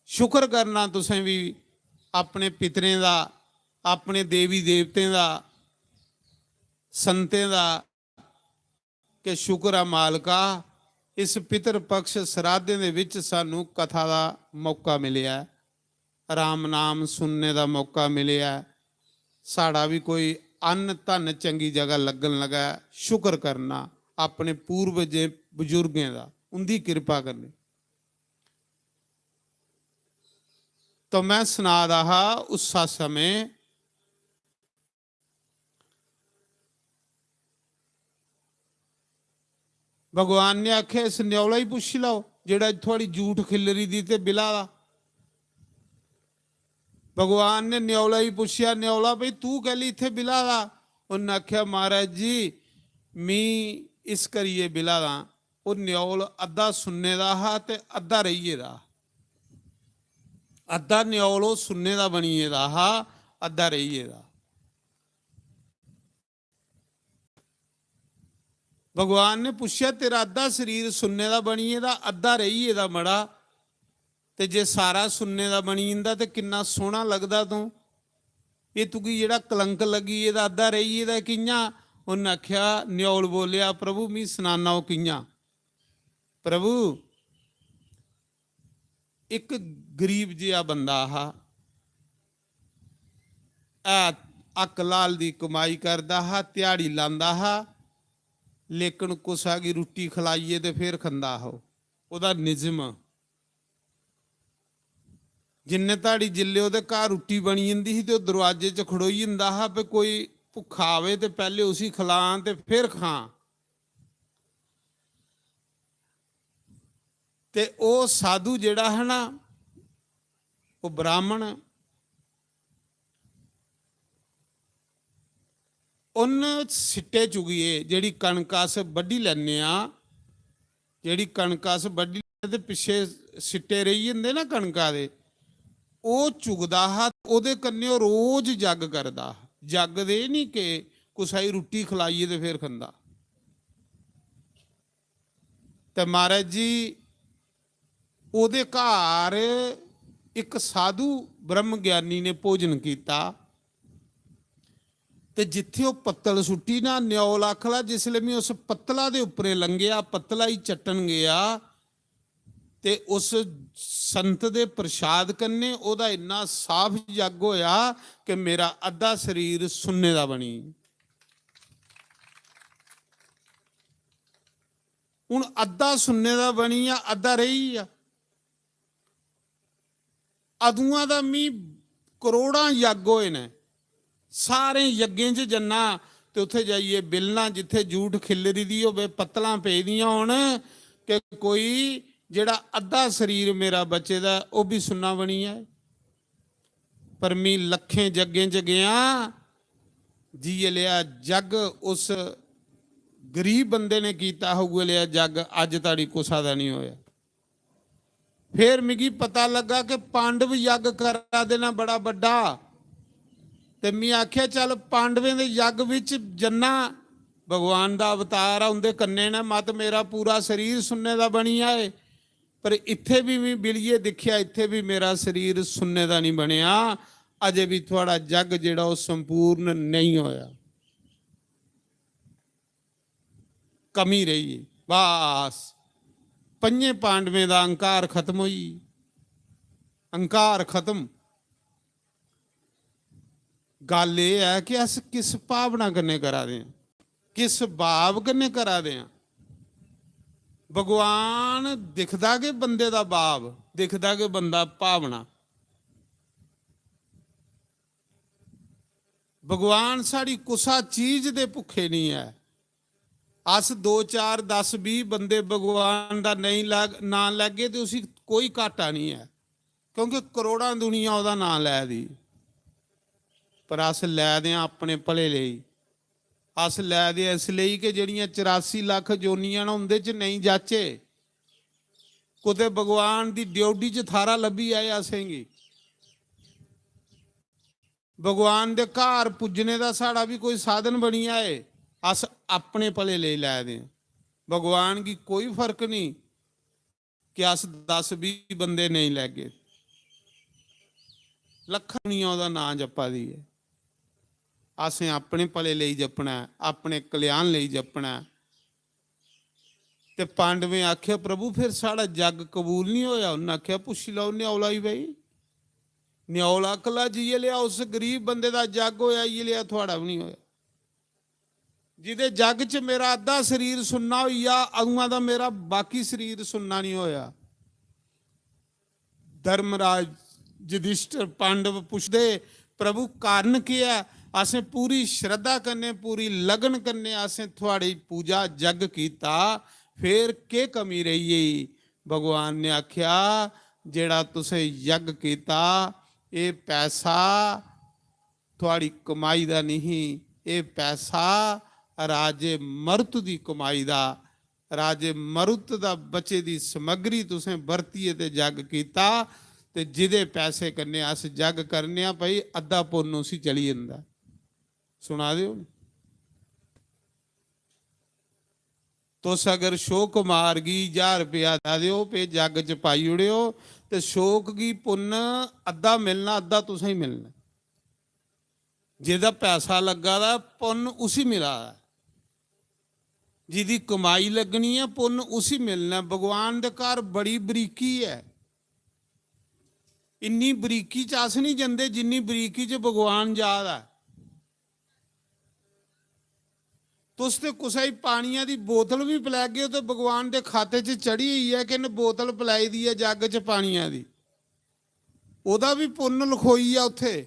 शुक्र करना तुसें भी अपने पितरें दा, अपने देवी देवतें दा, संतें दा, कि शुक्र ऐ मालका, इस पितर पक्ष सराधें दे विच सानू कथा दा मौका मिलेआ ऐ, राम नाम सुनने दा मौका मिलेआ ऐ, साढ़ा भी कोई अन्न धन चंगी जगह लग्गन लगा ऐ। शुक्र करना अपने पूर्वजें बुजुर्गें दा, उंदी किरपा कन्नै। तो मैं सना दा हा उस समय भगवान ने आखेआ, "इस न्यौला ही पुच्छी लैओ, जेह्ड़ा थुआड़ी जूठ खिल्लरी दी ते बिला दा।" भगवान ने न्यौला ही पुच्छेआ, "न्यौला, भई, तू कैली इत्थै बिला दा?" उन्नै आखेआ, "महाराज जी, मी इस करियै बिला दा।" ओह् न्यौल अद्धा सुन्ने दा हा ते अद्धा रेही गेदा। अद्धा न्यौल ओह् सुन्ने दा बनी गेदा हा, अद्धा रेही गेदा। भगवान ने पुच्छेआ, "तेरा अद्धा शरीर सुन्ने दा बनी गेदा, अद्धा रेही गेदा मड़ा, ते जे सारा सुन्ने दा बनी जंदा ते किन्ना सोह्ना लगदा तूं? एह् तुगी जेह्ड़ा कलंक लग्गी गेदा, अद्धा रेही गेदा, कि'यां?" उन्न आखेआ, न्यौल बोलेआ, "प्रभु, मी सनाना ओह् कि'यां। प्रभु, इक गरीब जेहा बंदा हा, ऐ हक लाल दी कमाई करदा हा, ध्याड़ी लांदा हा, लेकिन कुसै गी रुट्टी खलाइयै ते फिर खंदा हा ओह्। ओह्दा निजम, जिन्ने धड़ी जिल्ले ओह्दे घर रुट्टी बनी जंदी ही ते ओह् दरोआजे च खड़ोई जंदा हा, भई कोई भुक्खा आवे ते पैह्ले उसी खलां ते फिर खां।" ते ओह् साधु जेह्ड़ा हा ना, ओह् ब्राह्मण, उन्न सिट्टे चुगियै, जेह्ड़ी कनक अस बड्ढी लैन्ने आं, जेह्ड़ी कनक अस बड्ढी लैन्ने ते पिच्छे सिट्टे रेही जंदे ना कनका दे, ओह् चुगदा हा, ओह्दे कन्नै ओह् रोज जग करदा हा। जग दे निं, कि कुसै गी रुट्टी खलाइयै ते फिर खंदा। ते महाराज जी, ओह्दे घर इक साधु ब्रह्म ज्ञानी ने भोजन कीता, ते जित्थै ओह् पत्तल सुट्टी ना, न्यौल आखला, जिसलै में उस पत्तला दे उप्परे लंघेआ, पत्तला ही चट्टन गेआ, ते उस संत दे प्रसाद कन्नै ओह्दा इन्ना साफ जग होया कि मेरा अद्धा शरीर सुन्ने दा बनी। हून अद्धा सुन्ने दा बनी गेआ, अद्धा रेही गेआ। अदुआं दा मी करोड़ां यज्ञ होए न। सारें यज्ञें च जन्ना ते उत्थै जाइयै बिलना, जित्थै जूठ खिल्लरी दी होवे, पत्तलां पेदियां होन, कि कोई जेह्ड़ा अद्धा शरीर मेरा बचे दा ऐ, ओह् बी सुन्ना बनी जाए। पर मी लक्खें जग्गें च गेआ, जियै लेआ जग उस गरीब बंदे ने कीता हा, उ'ऐ लेआ जग अज्ज धोड़ी कुसा दा निं होया। फिर मिगी पता लग्गा कि पांडव यज्ञ करा दे न बड़ा बड्डा, ते मी आखेआ, "चल, पांडवें दे यज्ञ बिच जन्ना, भगवान दा अवतार ऐ, उं'दे कन्नै न, मत मेरा पूरा शरीर सुन्ने दा बनी जाए।" पर इत्थै बी मी बिलियै दिक्खेआ, इत्थै बी मेरा शरीर सुन्ने दा निं बनेआ, अजें बी थुआढ़ा जग जेह्ड़ा ओह् संपूर्ण नेईं होया। कमी रेही गेई। बस, पंजें पांडवें दा अहंकार खत्म होई, अहंकार खत्म। गल्ल एह् ऐ कि अस किस भावना कन्नै करा दे आं, किस भाव कन्नै करा दे आं। भगवान दिखदा गै बंदे दा भाव, दिखदा गै बंदा भावना। भगवान साढ़ी कुसा चीज दे भुक्खे निं ऐ। अस दो, चार, दस, बीह बंदे भगवान दा नेईं लैग-, नांऽ लैगे ते उसी कोई घाटा निं ऐ, क्योंकि करोड़ां दुनिया ओह्दा नांऽ लै दी। पर अस लै दे आं अपने भले लेई। अस लै दे आं इस लेई कि जेह्ड़ियां चरासी लक्ख जोनियां न, उं'दे च नेईं जाचै। कुतै भगवान दी ड्योढ़ी च थाह्रा लब्भी जाए असेंगी। भगवान दे घर पुज्जने दा साढ़ा बी कोई साधन बनी जाए, अस अपने भले लेई लै दे आं। भगवान गी कोई फर्क निं कि अस दस बीह बंदे नेईं लैगे। लक्खां दुनिया ओह्दा नांऽ जप्पा दी ऐ। असें अपने भले लेई जपना ऐ, अपने कल्याण लेई जपना ऐ। ते पांडवें आखेआ, "प्रभु, फिर साढ़ा जग कबूल निं होया?" उन्नै आखेआ, "पुच्छी लैओ न्यौला गी भाई। न्यौला कल्ला जियै लेआ उस गरीब बंदे दा जग होया, इयै लेआ थुआढ़ा बी निं होया।" जिदे जग च मेरा अद्धा शरीर सुन्ना होई गेआ, अदुआं दा मेरा बाकी शरीर सुन्ना निं होया। धर्मराज युधिष्ठिर पांडव पुछदे, "प्रभु, कारण केह् ऐ? असें पूरी श्रद्धा कन्नै, पूरी लगन कन्नै असें थुआढ़ी पूजा जग कीता, फिर केह् कमी रेही गेई?" भगवान ने आखेआ, "जेह्ड़ा तुसें यज्ञ कीता, एह् पैसा थुआढ़ी कमाई दा निं ही, एह् पैसा राजे मरुत दी कमाई दा, राजे मरुत दा बचे दी समग्री तुसें बरतियै ते जग कीता, ते जिदे पैसे कन्नै अस जग करने आं भाई, अद्धा पुन्न उसी चली जंदा।" सुना दे ओ नी? तुस अगर शोक कुमार गी ज्हार रपेआ देआ दे ओ, पे जग च पाई ओड़ेओ, ते शोक गी पुन्न अद्धा मिलना, अद्धा तुसें ही मिलना। जेह्दा पैसा लग्गा दा, पुन्न उसी मिला दा। जिदी कमाई लग्गनी ऐ, पुन्न उसी मिलना ऐ। भगवान दे घर बड़ी बरीकी ऐ। इन्नी बरीकी च अस निं जंदे, जिन्नी बरीकी च भगवान जा दा ऐ। तुस ते कुसै गी पानिया दी बोतल बी पलैगे, ते भगवान दे खाते च चढ़ी होई ऐ कि इन्न बोतल पलाई दी ऐ जग च पानिया दी, ओह्दा बी पुन्न लखोई ऐ उत्थे।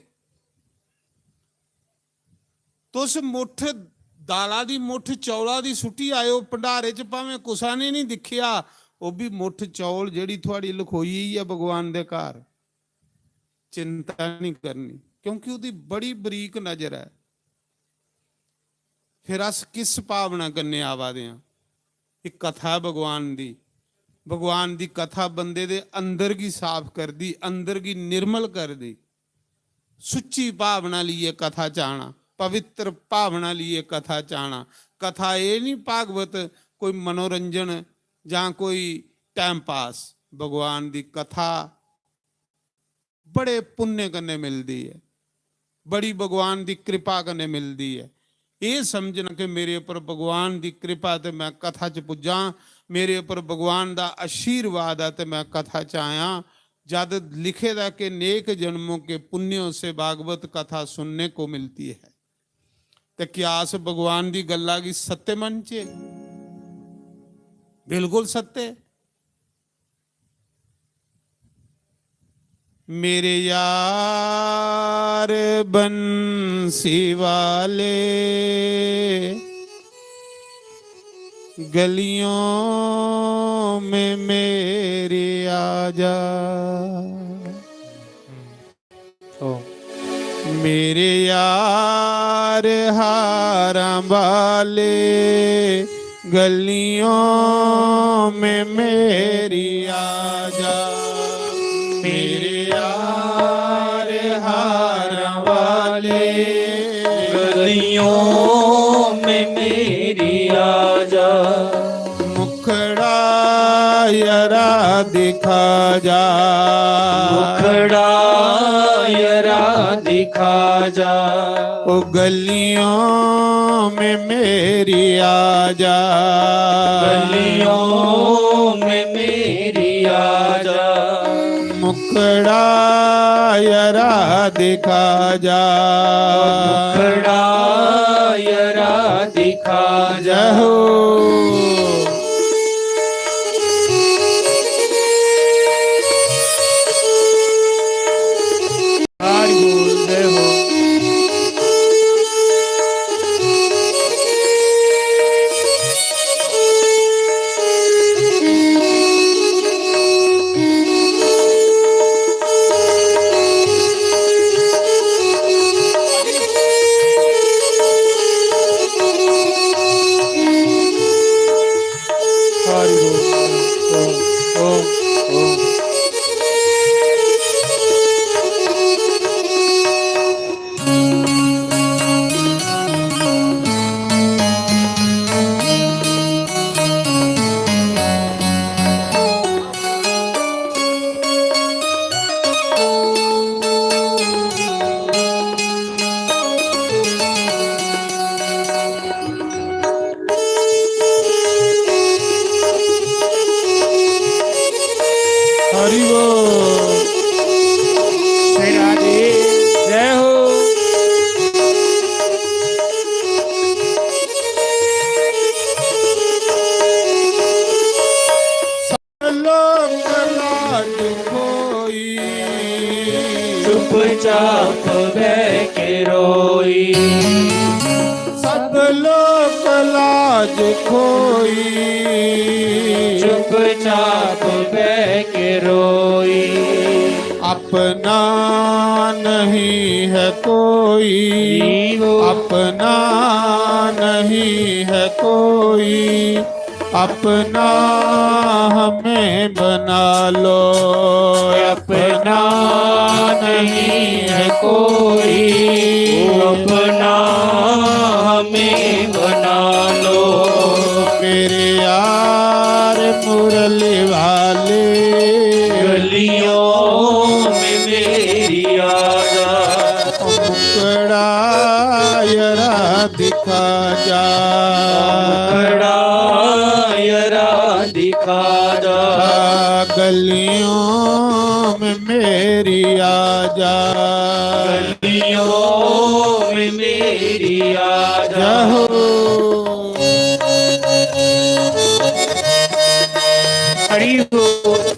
तुस मुट्ठ दाला दी, मुट्ठ चौला दी सुट्टी आएओ भंडारे च, भामें कुसा ने निं दिक्खेआ, ओह् बी मुट्ठ चौल जेह्ड़ी थुआढ़ी लखोई ऐ भगवान दे घर। चिंता निं करनी, क्योंकि ओह्दी बड़ी बरीक नजर ऐ। फिर अस किस भावना कन्नै आवा दे आं? इक कथा ऐ भगवान दी। भगवान दी कथा बंदे दे अंदर गी साफ करदी, अंदर गी निर्मल करदी। सुच्ची भावना लेइयै कथा च आना, पवित्र भावना लेइयै कथा च आना। कथा एह् निं भागवत कोई मनोरंजन जां कोई time pass। भगवान दी कथा बड़े पुण्य कन्नै मिलदी ऐ, बड़ी भगवान दी कृपा कन्नै मिलदी ऐ। एह् समझना कि मेरे उप्पर भगवान दी कृपा ते मैं कथा च पुज्जां, मेरे उप्पर भगवान दा आशीर्वाद ऐ ते मैं कथा च आया। जद लिखे दा कि नेक जन्मों के पुण्यों से भागवत कथा सुनने को मिलती है। ते क्या अस भगवान दी गल्ला गी सत्य मनचे? बिल्कुल सत्य। मेरे यार बंसी वाले, गलियों में मेरी आजा। ओ। मेरे यार हारां वाले, गलियों में मेरी आजा। मेरे यार हारां वाले, गलियों में मेरी आजा। मुखड़ा यरा दिखा जा। मुखड़ा यरा दिखा जा। ओ गलियों में मेरी आजा। गलियों में मेरी आजा। मुखड़ा यरा दिखा जा। मुखड़ा यरा दिखा जा। जय हो। हरि बोल, जय हो। हरि बोल। ओम, ओम, ओम। हरि बोल। श्री राधे। जय हो। लोक लाज खोई, चुपचाप बह के रोई। सब लोक लाज खोई, चुपचाप बह के रोई। अपना नहीं है कोई, अपना नहीं है कोई, अपना हमें बना लो। अपना नहीं है कोई, अपना हमें बना लो। मेरे यार मुरली वाले, गलियों में मेरी आजा। मुखड़ा यरा दिखा जा। मुखड़ा यरा दिखा जा। गलियों में मेरी आजा। गलियों में मेरी आजा। जय हो। हरि बोल।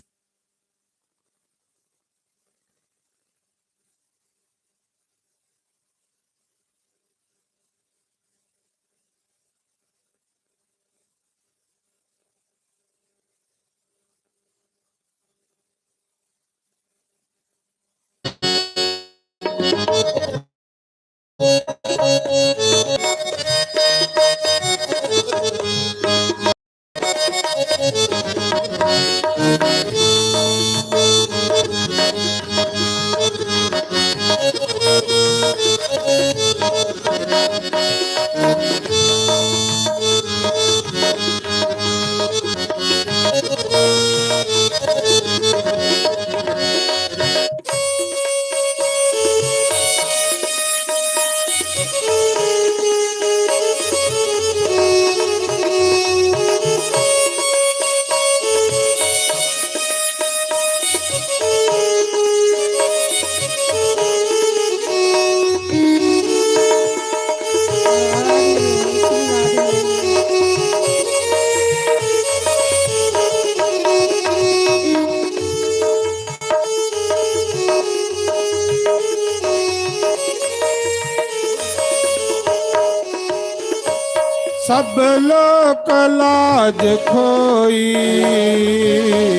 सब लोक लाज खोई।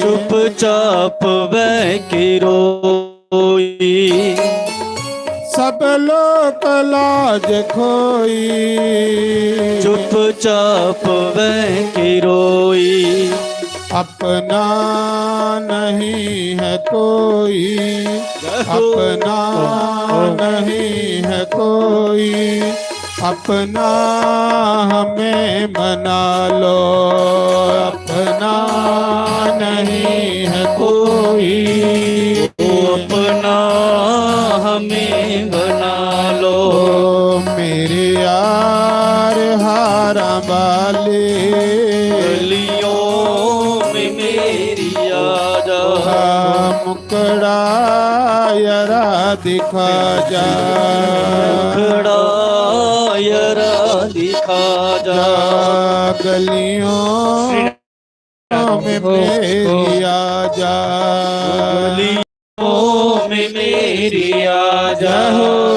चुपचाप वह की रोई। सब लोक लाज खोई। चुपचाप वह की रोई। अपना नहीं है कोई। जय हो। अपना नहीं है कोई। अपना हमें बना लो। अपना नहीं है कोई। ओ अपना हमें बना लो। ओ मेरे यार हारा वाले। गलियों में मेरी आजा। हाँ, मुखड़ा यरा दिखा जा। मुखड़ा यरा दिखा जा। गलियों में मेरी आजा। गलियों में मेरी आजा। हो।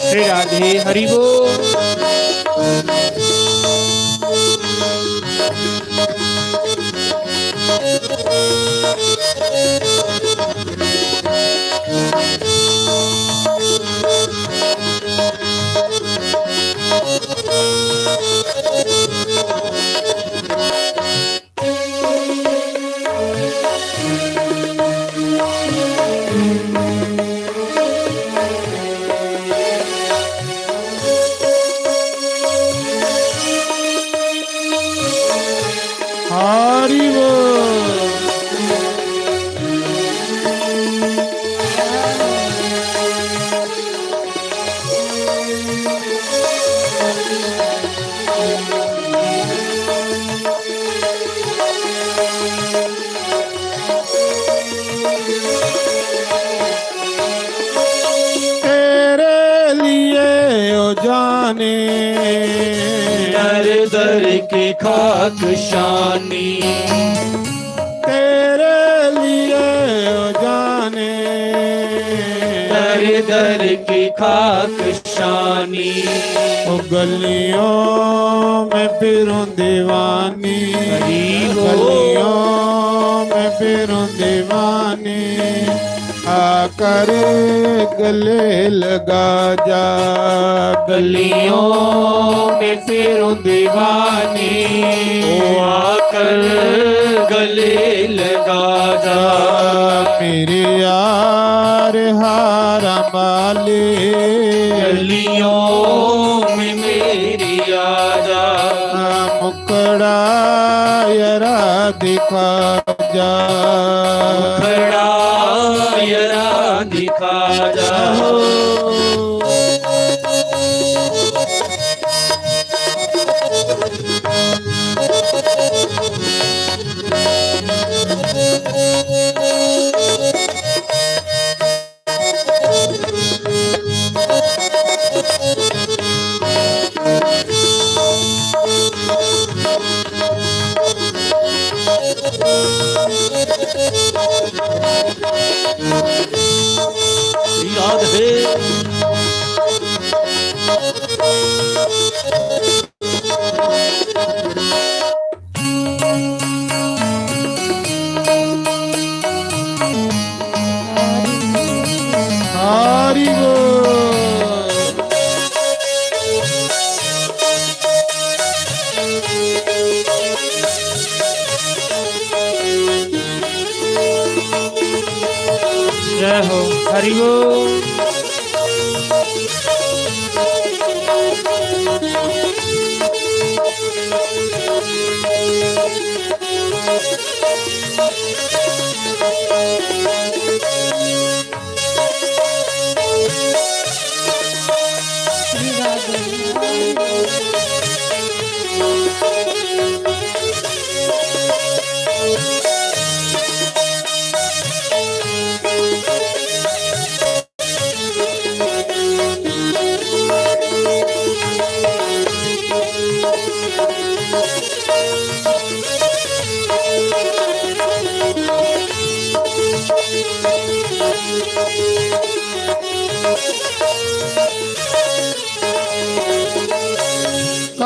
श्री राधे हरि बोल। हरि बोल। तेरे लिए ओ जाने, दर दर की खाक शानी। तेरे लिए ओ जाने, दर दर की खाक शानी। ओ गलियों में फिरूं दीवानी। हरी बोल। गलियों में फिरूं दीवानी। आकर गले लगा जा। गलियों में फिरूं दीवानी। ओ आकर गले लगा जा। मेरे यार हारा वाले। गलियों में मेरी आजा। मुखड़ा यरा दिखा जा। मुखड़ा यरा दिखा जा। हो। श्री राधे। हरि बोल। जय हो, हरि बोल।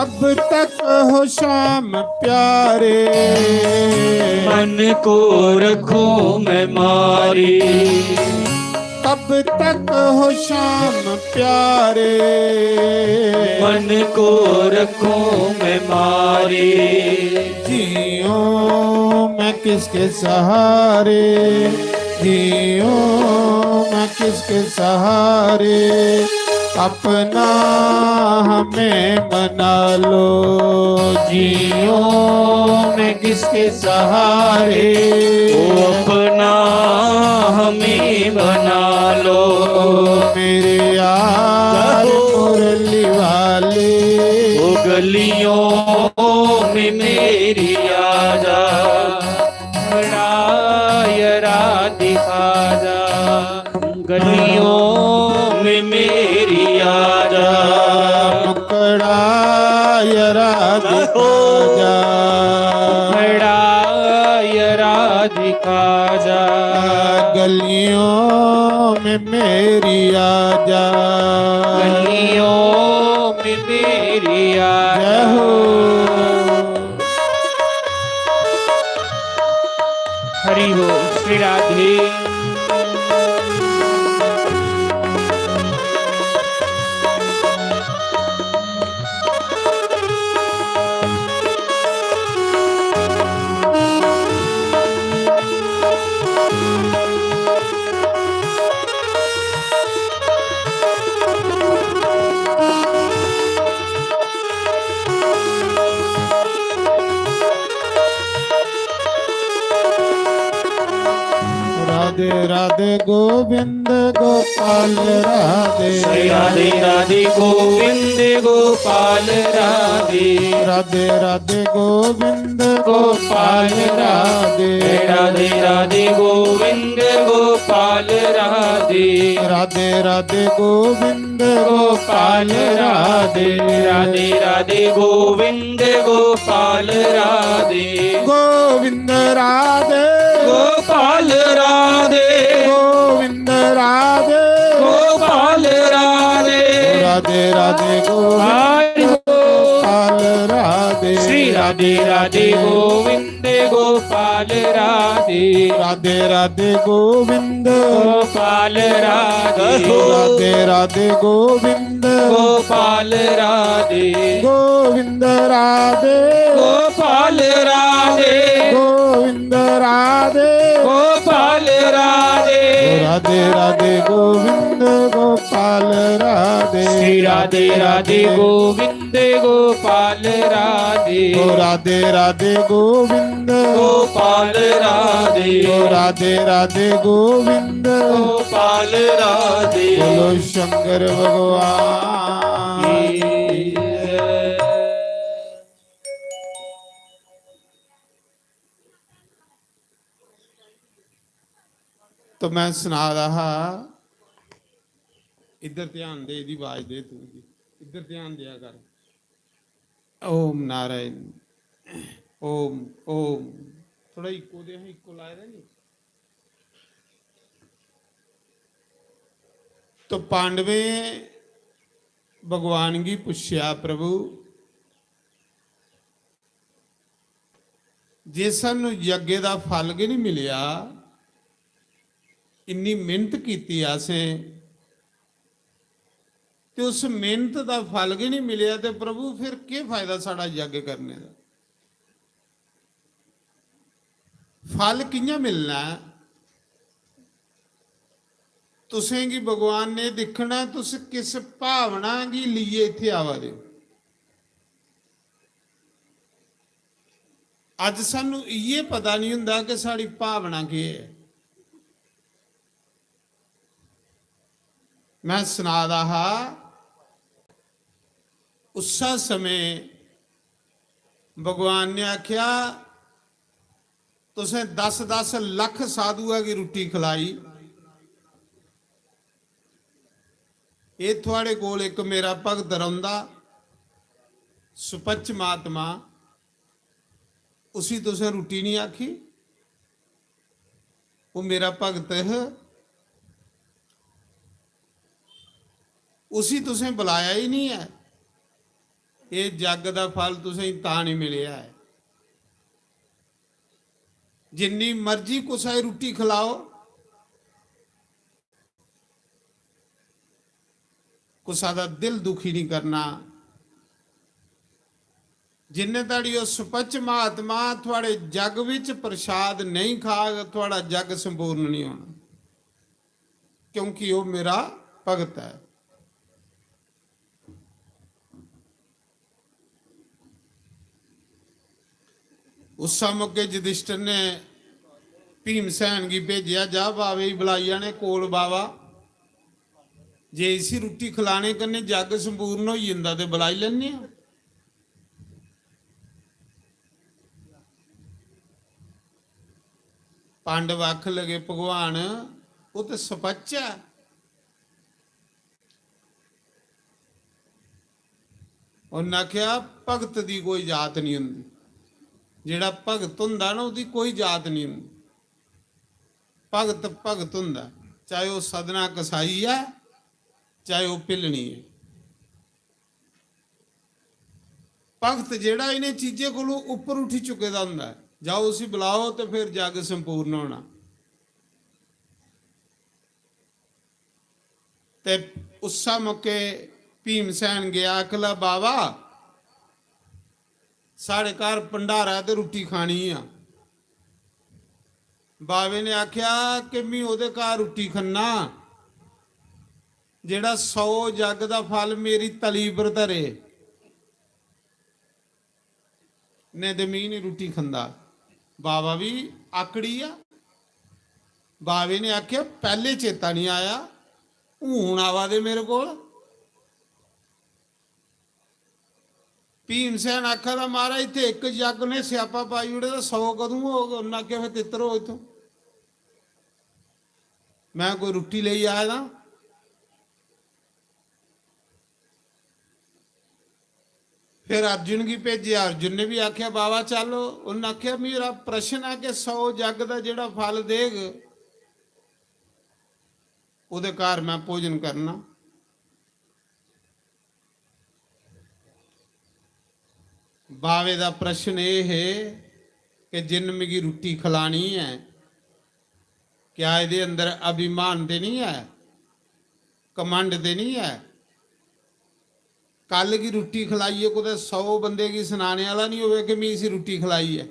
अब तक हो श्याम प्यारे, मन को रखूं मैं मारी। कब तक हो श्याम प्यारे, मन को रखूं मैं मारी। जियो मैं किसके सहारे, जियो मैं किसके सहारे, अपना हमें बना लो। जियो मैं किसके सहारे, ओ अपना हमें बना लो। मेरे यार कहो। मुरली वाले, ओ गलियों में मेरी आजा, बड़ा यरा दिखा जा। गलियों में मेरी आजा, मुखड़ा यरा दिखा जा। मुखड़ा यरा दिखा जा। गलियों में मेरी आजा, गलियों में मेरी आजा। जय हो। हरि बोल श्री राधे। राधे राधे गोविंद गोपाल राधे। श्री राधे राधे गोविंद गोपाल राधे। राधे राधे गोविंद गोपाल राधे। राधे राधे गोविंद गोपाल राधे। राधे राधे गोविंद गोपाल राधे। राधे राधे गोविंद गोपाल राधे। गोविंद राधे। गोपाल राधे। गोविंद राधे। गोपाल राधे। राधे राधे गोविंद गोपाल राधे। श्री राधे राधे गोविंद गोपाल राधे। राधे राधे गोविंद गोपाल राधे। राधे राधे गोविंद गोपाल राधे। गोविंद राधे। गोपाल राधे। गोविंद राधे। गोपाल राधे। राधे राधे गोविंद गोपाल राधे। श्री राधे राधे गोविंद गोपाल राधे। ओ राधे राधे गोविंद गोपाल राधे। ओ राधे राधे गोविंद गोपाल राधे। बोलो शंकर भगवान की जय। तो मैं सना रहा हा, इधर ध्यान दे, इदी आवाज दे तू जी, इधर ध्यान दिया कर। ओम नारायण, ओम, ओम। थोड़ा इक्को दे, इक्को लाए दा नहीं। तो पांडवें भगवान गी पुच्छेआ, "प्रभु, जे सानू यज्ञ दा फल गै नहीं मिलेआ, इन्नी मेहनत कीती असें, ते उस मेहनत दा फल गै नहीं मिलेआ, ते प्रभु फिर केह् फायदा साढ़ा यज्ञ करने दा? फल कि'यां मिलना ऐ?" तुसें गी भगवान ने दिक्खना, तुस किस भावना गी लेइयै इत्थै आवा दे ओ। अज्ज सानू इ'यै पता नहीं होंदा कि साढ़ी भावना केह् ऐ। मैं सना दा हा, उस्सै समें भगवान ने आखेआ, "तुसें दस दस लक्ख साधुआ गी रुट्टी खलाई, एह् थुआड़े कोल इक मेरा भगत रौंह्दा, सुपच्च महात्मा, उसी तुसें रुट्टी निं आखी, ओह् मेरा भगत हा, उसी तुसें बुलाया ही निं ऐ।" एह् जग दा फल तुसेंगी तां निं मिलेआ ऐ। जिन्नी मर्जी कुसै गी रुट्टी खलाओ, कुसै दा दिल दुखी निं करना। जिन्ने धड़ी ओह् सपच महात्मा थुआढ़े जग बिच प्रसाद नेईं खाग, थुआढ़ा जग संपूर्ण निं होना, क्योंकि ओह् मेरा भगत ऐ। उस्सै मौके युधिष्ठिर ने भीमसेन गी भेजेआ, "जा बावे गी बलाई आने कोल बावा, जे इसी रुट्टी खलाने कन्नै जग संपूर्ण होई जंदा ते बलाई लैने आं।" पांडव आखन लगे, "भगवान, ओह् ते सपच ऐ।" उन्नै आखेआ, "भगत दी कोई जात निं होंदी, जेह्ड़ा भगत होंदा ना, ओह्दी कोई जात निं होंदी। भगत भगत होंदा, चाहे ओह् सदना कसाई ऐ, चाहे ओह् भिल्लनी ऐ। भगत जेह्ड़ा इ'नें चीजें कोलू उप्पर उठी चुके दा होंदा ऐ, जाओ उसी बलाओ ते फिर जग संपूर्ण होना।" ते उस्सै मौके भीमसेन गेआ, आखला, "बाबा, साढ़े घर भंडारा ऐ ते रुट्टी खानी आ।" बावे ने आखेआ कि "मी ओह्दे घर रुट्टी खन्ना, जेह्ड़ा सौ जग दा फल मेरी तली पर धरे, नेईं ते मी निं रुट्टी खंदा।" बावा बी आकड़ी आ। बावे ने आखेआ, "पैह्ले चेता निं आया, हून आवा दे मेरे कोल।" भीमसेन आखा दा, "महाराज, इत्थै इक जग ने स्यापा पाई ओड़े दा, सौ कदूं होग?" उन्नै आखेआ, "फिर तित्तर हो इत्थूं, में कोई रुट्टी लेई आए दा।" फिर अर्जुन गी भेजेआ, अर्जुन ने बी आखेआ, "बाबा चल।" उन्नै आखेआ, "मेरा प्रश्न ऐ कि सौ जग दा जेह्ड़ा फल देग, ओह्दे घर में भोजन करना।" बावे दा प्रश्न एह् हे कि जिन्न मिगी रुट्टी खलानी ऐ, क्या एह्दे अंदर अभिमान ते निं ऐ, घमंड ते निं ऐ? कल गी रुट्टी खलाइयै कुतै सौ बंदे गी सनाने आह्ला निं होवे कि "में इसी रुट्टी खलाई ऐ।"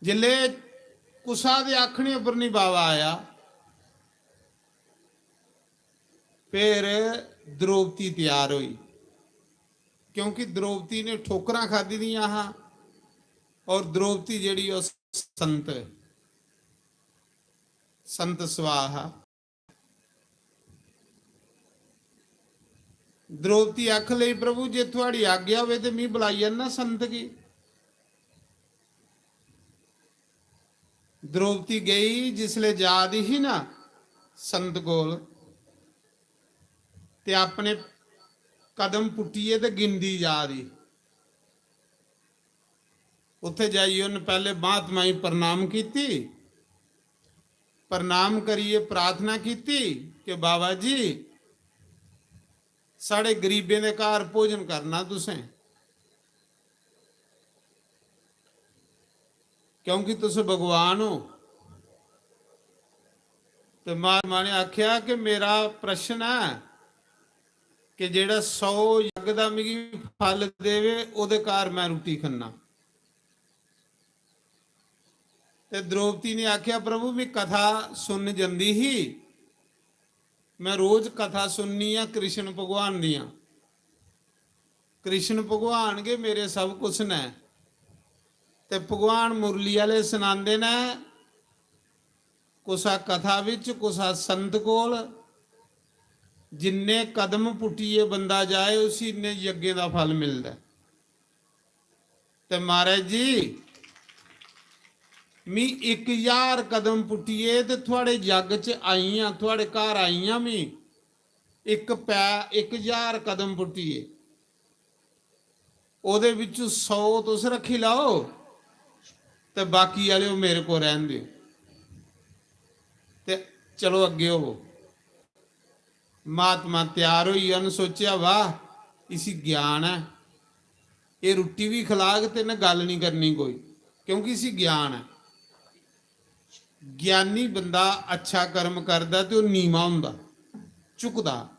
जिसलै कुसा दे आखने उप्पर निं बावा आया, फिर द्रौपदी त्यार होई, क्योंकि द्रौपदी ने ठोकरां खाद्धी दियां हा, और द्रौपदी जेह्ड़ी ओह् संत, संत स्वाहा। द्रौपदी आख लई, "प्रभु, जे थुआड़ी आज्ञा होवे ते मी बलाई आनना संत गी।" द्रौपदी गई, जिसले जा दी ही ना संत कोल, ते अपने कदम पुट्टियै ते गिनदी जा दी। उत्थे जाइयै उन्न पैह्ले महात्मा गी प्रणाम कीती, प्रणाम करियै प्रार्थना कीती कि "बाबा जी, साढ़े गरीबें दे घर भोजन करना तुसें, क्योंकि तुस भगवान हो।" ते महात्मा ने आखेआ कि "मेरा प्रश्न ऐ कि जेह्ड़ा सौ जग दा मिगी फल देवे, ओह्दे घर में रुट्टी खन्ना।" ते द्रौपदी ने आखेआ, "प्रभु, में कथा सुनन जंदी ही, में रोज कथा सुननी आं कृष्ण भगवान दियां। कृष्ण भगवान गै मेरे सब कुछ न।" ते भगवान मुरली आह्ले सनांदे न, कुसा कथा बिच कुसा संत कोल जिन्ने कदम पुट्टियै बंदा जाए, उसी इन्ने यज्ञें दा फल मिलदा ऐ। ते महाराज जी, मी इक ज्हार कदम पुट्टियै ते थुआड़े जग च आई आं, थुआड़े घर आई आं मी, इक पै, इक ज्हार कदम पुट्टियै, ओह्दे बिच्चों सौ तुस रक्खी लैओ ते बाकी आह्ले ओह् मेरे कोल रैह्न देओ। ते चलो अग्गें होवो। महात्मा त्यार होई गे, उ'नें सोचेआ, "वाह, इसी ज्ञान ऐ, एह् रुट्टी बी खलाग ते इ'न्नै गल्ल निं करनी कोई, क्योंकि इसी ज्ञान ऐ।" ज्ञानी बंदा अच्छा कर्म करदा ते ओह् नीमा होंदा, झुकदा,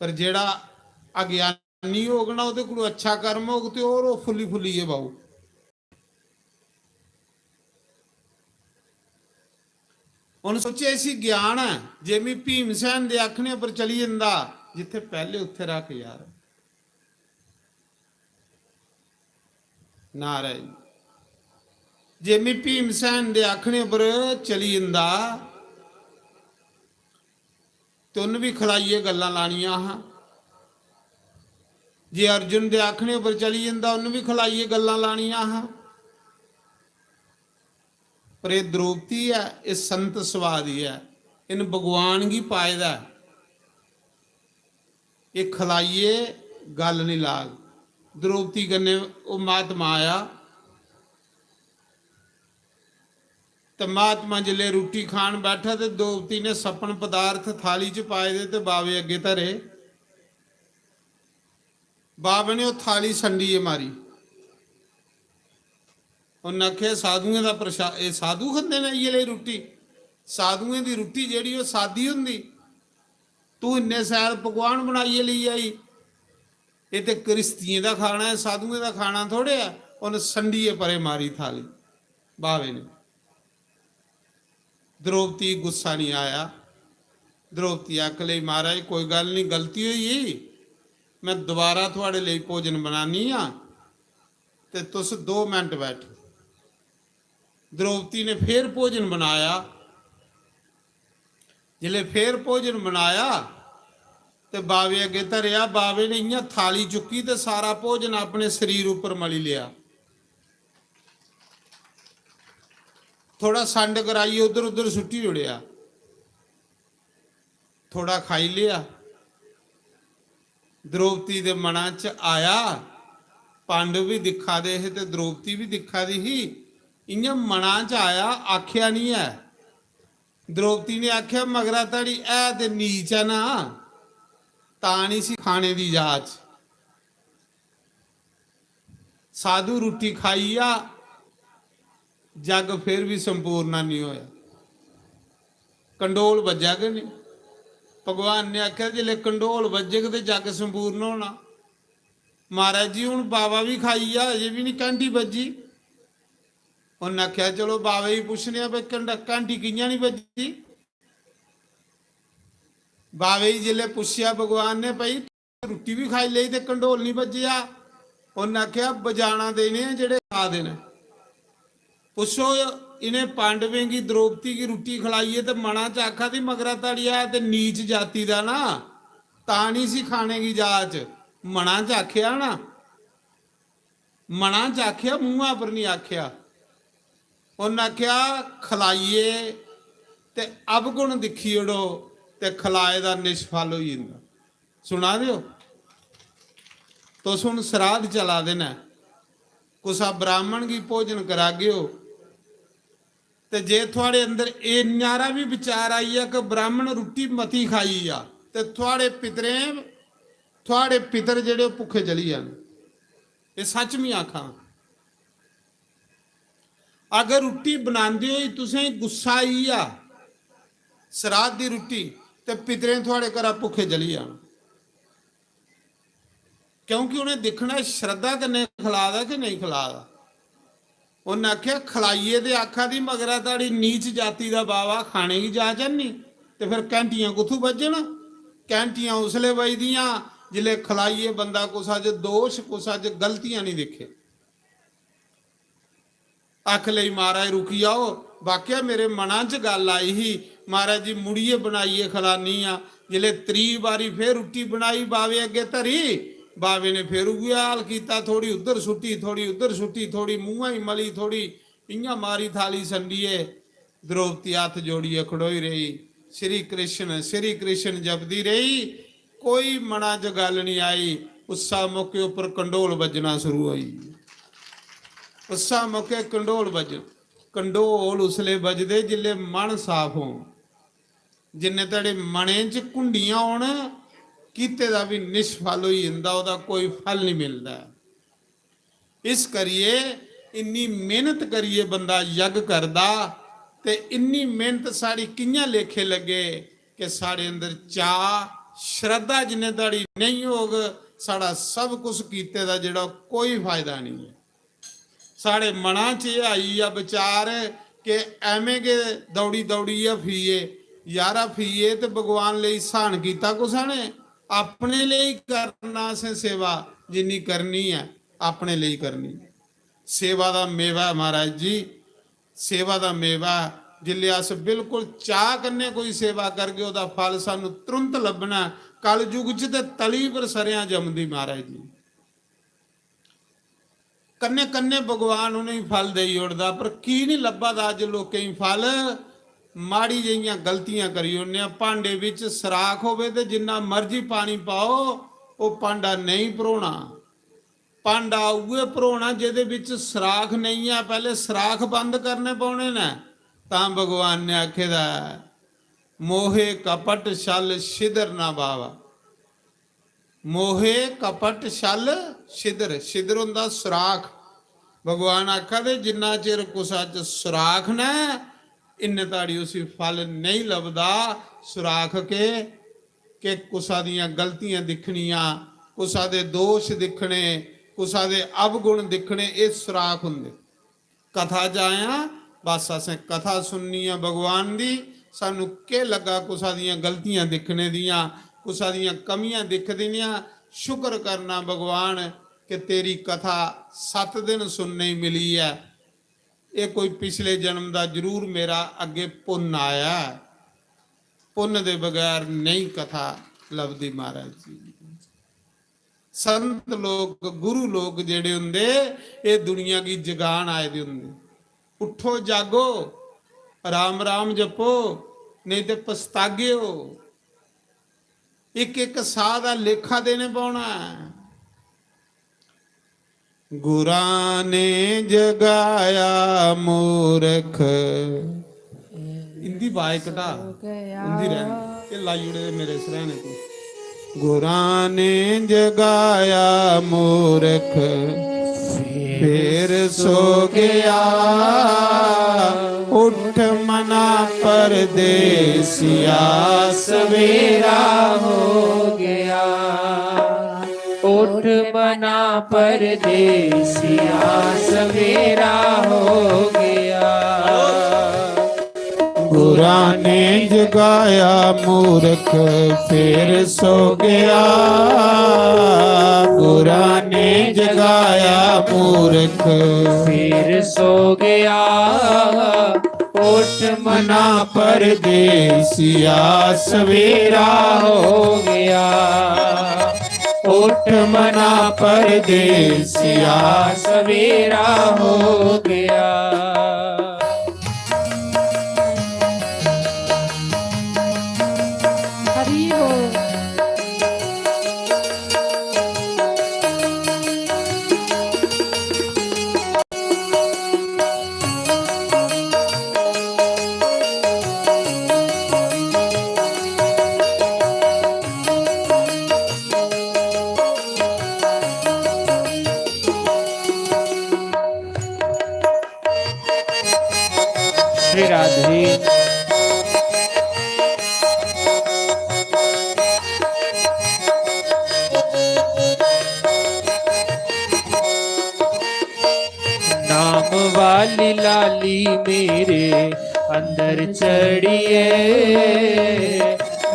पर जेह्ड़ा अज्ञानी होग ना, ओह्दे कोल अच्छा कर्म होग ते होर ओह् फुल्ली फुल्लियै बाहू। उ'न्न सोचेआ, इसी ज्ञान ऐ, जे मी भीमसेन दे आखने पर चली जंदा, जित्थै पैह्ले उत्थै रख यार। नारायण, जे मी भीमसेन दे आखने पर चली जंदा, ते उन्न बी खलाइयै गल्लां लानियां हा। जे अर्जुन दे आखने पर चली जंदा, उन्न बी खलाइयै गल्लां लानियां हा। पर एह् द्रौपदी ऐ, एह् संत सुभाऽ दी ऐ, इन्न भगवान गी पाए दा ऐ। एह् खलाइयै गल्ल निं लाग। द्रौपदी कन्नै ओह् महात्मा आया, ते महात्मा जिसलै रुट्टी खान बैठा ते द्रौपदी ने सपन पदार्थ थाली च पाए दे ते बावे अग्गें धरे। बावे ने ओह् थाली संडियै मारी। उन्न आखेआ, "साधुएं दा प्रशा-, एह् साधु खंदे न इ'यै लेई रुट्टी? साधुएं दी रुट्टी जेह्ड़ी ओह् सादी होंदी। तूं इन्ने शैल पकवान बनाइयै लेई आई। एह् ते गृहस्थियें दा खाना ऐ, साधुएं दा खाना थोड़े ऐ।" उन्न संडियै परे मारी थाली बावे ने। द्रौपदी गी गुस्सा निं आया। द्रौपदी आखन लगी, "महाराज, कोई गल्ल निं, गलती होई गेई, में दोबारा थुआढ़े लेई भोजन बनानी आं, ते तुस दो मिंट बैठो।" द्रौपदी ने फिर भोजन बनाया। जिसलै फिर भोजन बनाया ते बावे अग्गें धरेआ, बावे ने इ'यां थाली चुक्की ते सारा भोजन अपने शरीर उप्पर मली लेआ। थोड़ा संड कराइयै उद्धर उद्धर सुट्टी ओड़ेआ, थोड़ा खाई लेआ। द्रौपदी दे मना च आया, पांडव बी दिक्खा दे हे ते द्रौपदी बी दिक्खा दी ही, इ'यां मना च आया, आखेआ निं ऐ। द्रौपदी ने आखेआ, "मगरा धड़ी है ते नीच ऐ ना, तां निं इसी खाने दी जाच।" साधु रुट्टी खाई गेआ, जग फिर बी संपूर्ण निं होया, कंडोल बज्जा गै निं। भगवान ने आखेआ, "जिसलै कंडोल बज्जग ते जग संपूर्ण होना।" महाराज जी, हून बावा बी खाई गेआ, अजें बी निं घैंटी बज्जी। उन्न आखेआ, "चलो, बावे गी पुच्छने आं, भई घंटा-, घैंटी कि'यां निं बज्जी?" बावे गी जिसलै पुच्छेआ भगवान ने, "भई, रुट्टी बी खाई लेई ते कंडोल निं बज्जेआ?" उन्न आखेआ, "बजाना ते इ'नें जेह्ड़े खा दे न।" पुच्छो, इ'नें पांडवें गी, द्रौपदी गी रुट्टी खलाइयै ते मना च आखा दी, "मगरा धड़ी है ते नीच जाति दा ना, तां निं इसी खाने गी जाच।" मना च आखेआ ना, मना च आखेआ, मूंहा पर निं आखेआ। उन्न आखेआ, "खलाइयै ते अवगुण दिक्खी ओड़ो ते खलाए दा निष्फल होई जंदा।" सुना दे ओ? तुस हून सराध चला दे न, कुसा ब्राह्मण गी भोजन करागे ओ, ते जे थुआढ़े अंदर एह् न्यारा बी विचार आई जा कि ब्राह्मण रुट्टी मती खाई जा, ते थुआढ़े पितरें, थुआढ़े पितर जेह्ड़े, ओह् भुक्खे चली जान। एह् सच्च में आखां। अगर रुट्टी बनांदे होई तुसें गुस्सा आई जा, सराध दी रुट्टी, ते पितरें थुआढ़े घरा भुक्खे चली जान। क्योंकि उ'नें दिक्खना श्रद्धा कन्नै खला दा कि नेईं खला दा। उ'न्नै आखेआ, "खलाइयै ते आखा दी, मगरा धड़ी नीच जाति दा बावा खाने गी जाच हैनी, ते फिर घैंटियां कुत्थूं बज्जन?" घैंटियां उसलै बजदियां जिसलै खलाइयै बंदा कुसै च दोश, कुसै च गलतियां निं दिक्खे। आख लेई, "महाराज, रुकी जाओ, वाकया मेरे मना च गल्ल आई ही, महाराज जी, मुड़ियै बनाइयै खलानी आं।" जिसलै त्री बारी फिर रुट्टी बनाई, बावे अग्गें धरी, बावे ने फिर उ'ऐ हाल कीता, थोड़ी उद्धर सुट्टी, थोड़ी उद्धर सुट्टी, थोड़ी मूंहा च मली, थोड़ी इ'यां मारी थाली संडियै। द्रौपदी हत्थ जोड़ियै खड़ोई रेही, "श्री कृष्ण, श्री कृष्ण" जपदी रेही। कोई मना च गल्ल निं आई। उस्सा मौके उप्पर कंडोल बज्जना शुरू होई। उस्सा मौके कंडोल बज्ज-, कंडोल उसलै बजदे जिसलै मन साफ होन। जिन्ने धड़े मने च घुंडियां होन, कीते दा बी निष्फल होई जंदा, ओह्दा कोई फल निं मिलदा ऐ। इस करियै इन्नी मेहनत करियै बंदा यज्ञ करदा, ते इन्नी मेहनत साढ़ी कि'यां लेखे लग्गे कि साढ़े अंदर चाऽ, श्रद्धा जिन्ने धड़ी नेईं होग, साढ़ा सब कुछ कीते दा जेह्ड़ा, कोई फायदा नेईं ऐ। साढ़े मना च एह् आई गेआ विचार कि ऐमें गै दौड़ी दौड़ियै फिरिये, यारा फिरिये ते भगवान लेई स्हान कीता कुसै ने? अपने लेई करना असें सेवा, जिन्नी करनी ऐ अपने लेई करनी। सेवा दा मेवा ऐ महाराज जी, सेवा दा मेवा ऐ। जिसलै अस बिल्कुल चाऽ कन्नै कोई सेवा करगे, ओह्दा फल सानूं तुरंत लब्भना ऐ। कलयुग च ते तली पर सरेआं जमदी महाराज जी। कन्नै कन्नै भगवान उ'नेंगी फल देई ओड़दा, पर की निं लब्भा दा अज्ज लोकें गी फल? माड़ी जेहियां गलतियां करी ओड़ने आं। भांडे बिच सराख होवे ते जिन्ना मर्जी पानी पाओ, ओह् भांडा नेईं भरोना। भांडा उ'ऐ भरोना जेह्दे बिच सराख नेईं ऐ। पैह्ले सराख बंद करने पौने न। तां भगवान ने आखे दा ऐ, "मोहे कपट छल छिद्र ना भावा।" मोहे कपट छल छिद्र, छिद्र होंदा सुराख। भगवान आखा दे, जिन्ना चिर कुसा च सुराख न, इन्ने धड़ी उसी फल नेईं लभदा। सुराख के, के कुसा दियां गलतियां दिक्खनियां, कुसा दे दोश दिक्खने, कुसा दे अवगुण दिक्खने, एह् सुराख होंदे। कथा च आए आं, बस असें कथा सुननी ऐ भगवान दी। सानू केह् लग्गा कुसा दियां गलतियां दिक्खने दियां, कुसा दियां कमियां दिक्खने दियां? शुक्र करना भगवान कि तेरी कथा सत्त दिन सुनने गी मिली ऐ। एह् कोई पिछले जन्म दा जरूर मेरा अग्गे पुन्न आया ऐ। पुन्न दे बगैर नेईं कथा लभदी महाराज जी। संत लोक, गुरु लोक जेह्ड़े होंदे, एह् दुनिया गी जगान आए दे होंदे। उठो, जागो, राम राम जपो, नेईं ते पछतागे ओ। इक इक साह् दा लेखा देने पौना ऐ। गुरां ने जगाया मूरख। इंदी बाज घटा, उंदी रैह्न, एह् लाई ओड़े दे मेरे सरैह्ने तू। गुरां ने जगाया मूरख, फिर सो गया। उठ मना परदेसिया, सवेरा हो गया। उठ मना परदेसिया, सवेरा हो गया। गुरां ने जगाया मूरख, फिर सो गया। गुरां ने जगाया मूरख, फिर सो गया। उठ मना परदेसिया, सवेरा हो गया। उठ मना परदेसिया, सवेरा हो गया। हरि बोल। श्री राधे। नाम वाली लाली मेरे अंदर चढ़िए,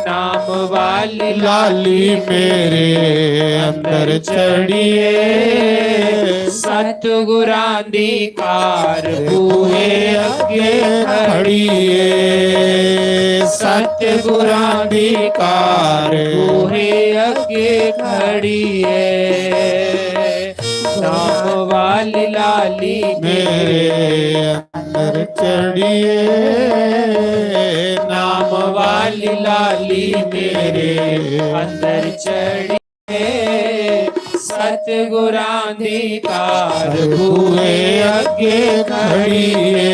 नाम वाली लाली मेरे अंदर चढ़िए। सतगुरां दी कार बूहे अगे खड़िए, सतगुरां दी कार बूहे अगे खड़िए। नाम वाली लाली मेरे अंदर चढ़िए, नाम वाली लाली मेरे अंदर चढ़िए। सतगुरां दी कार बूहे अगे खड़िए।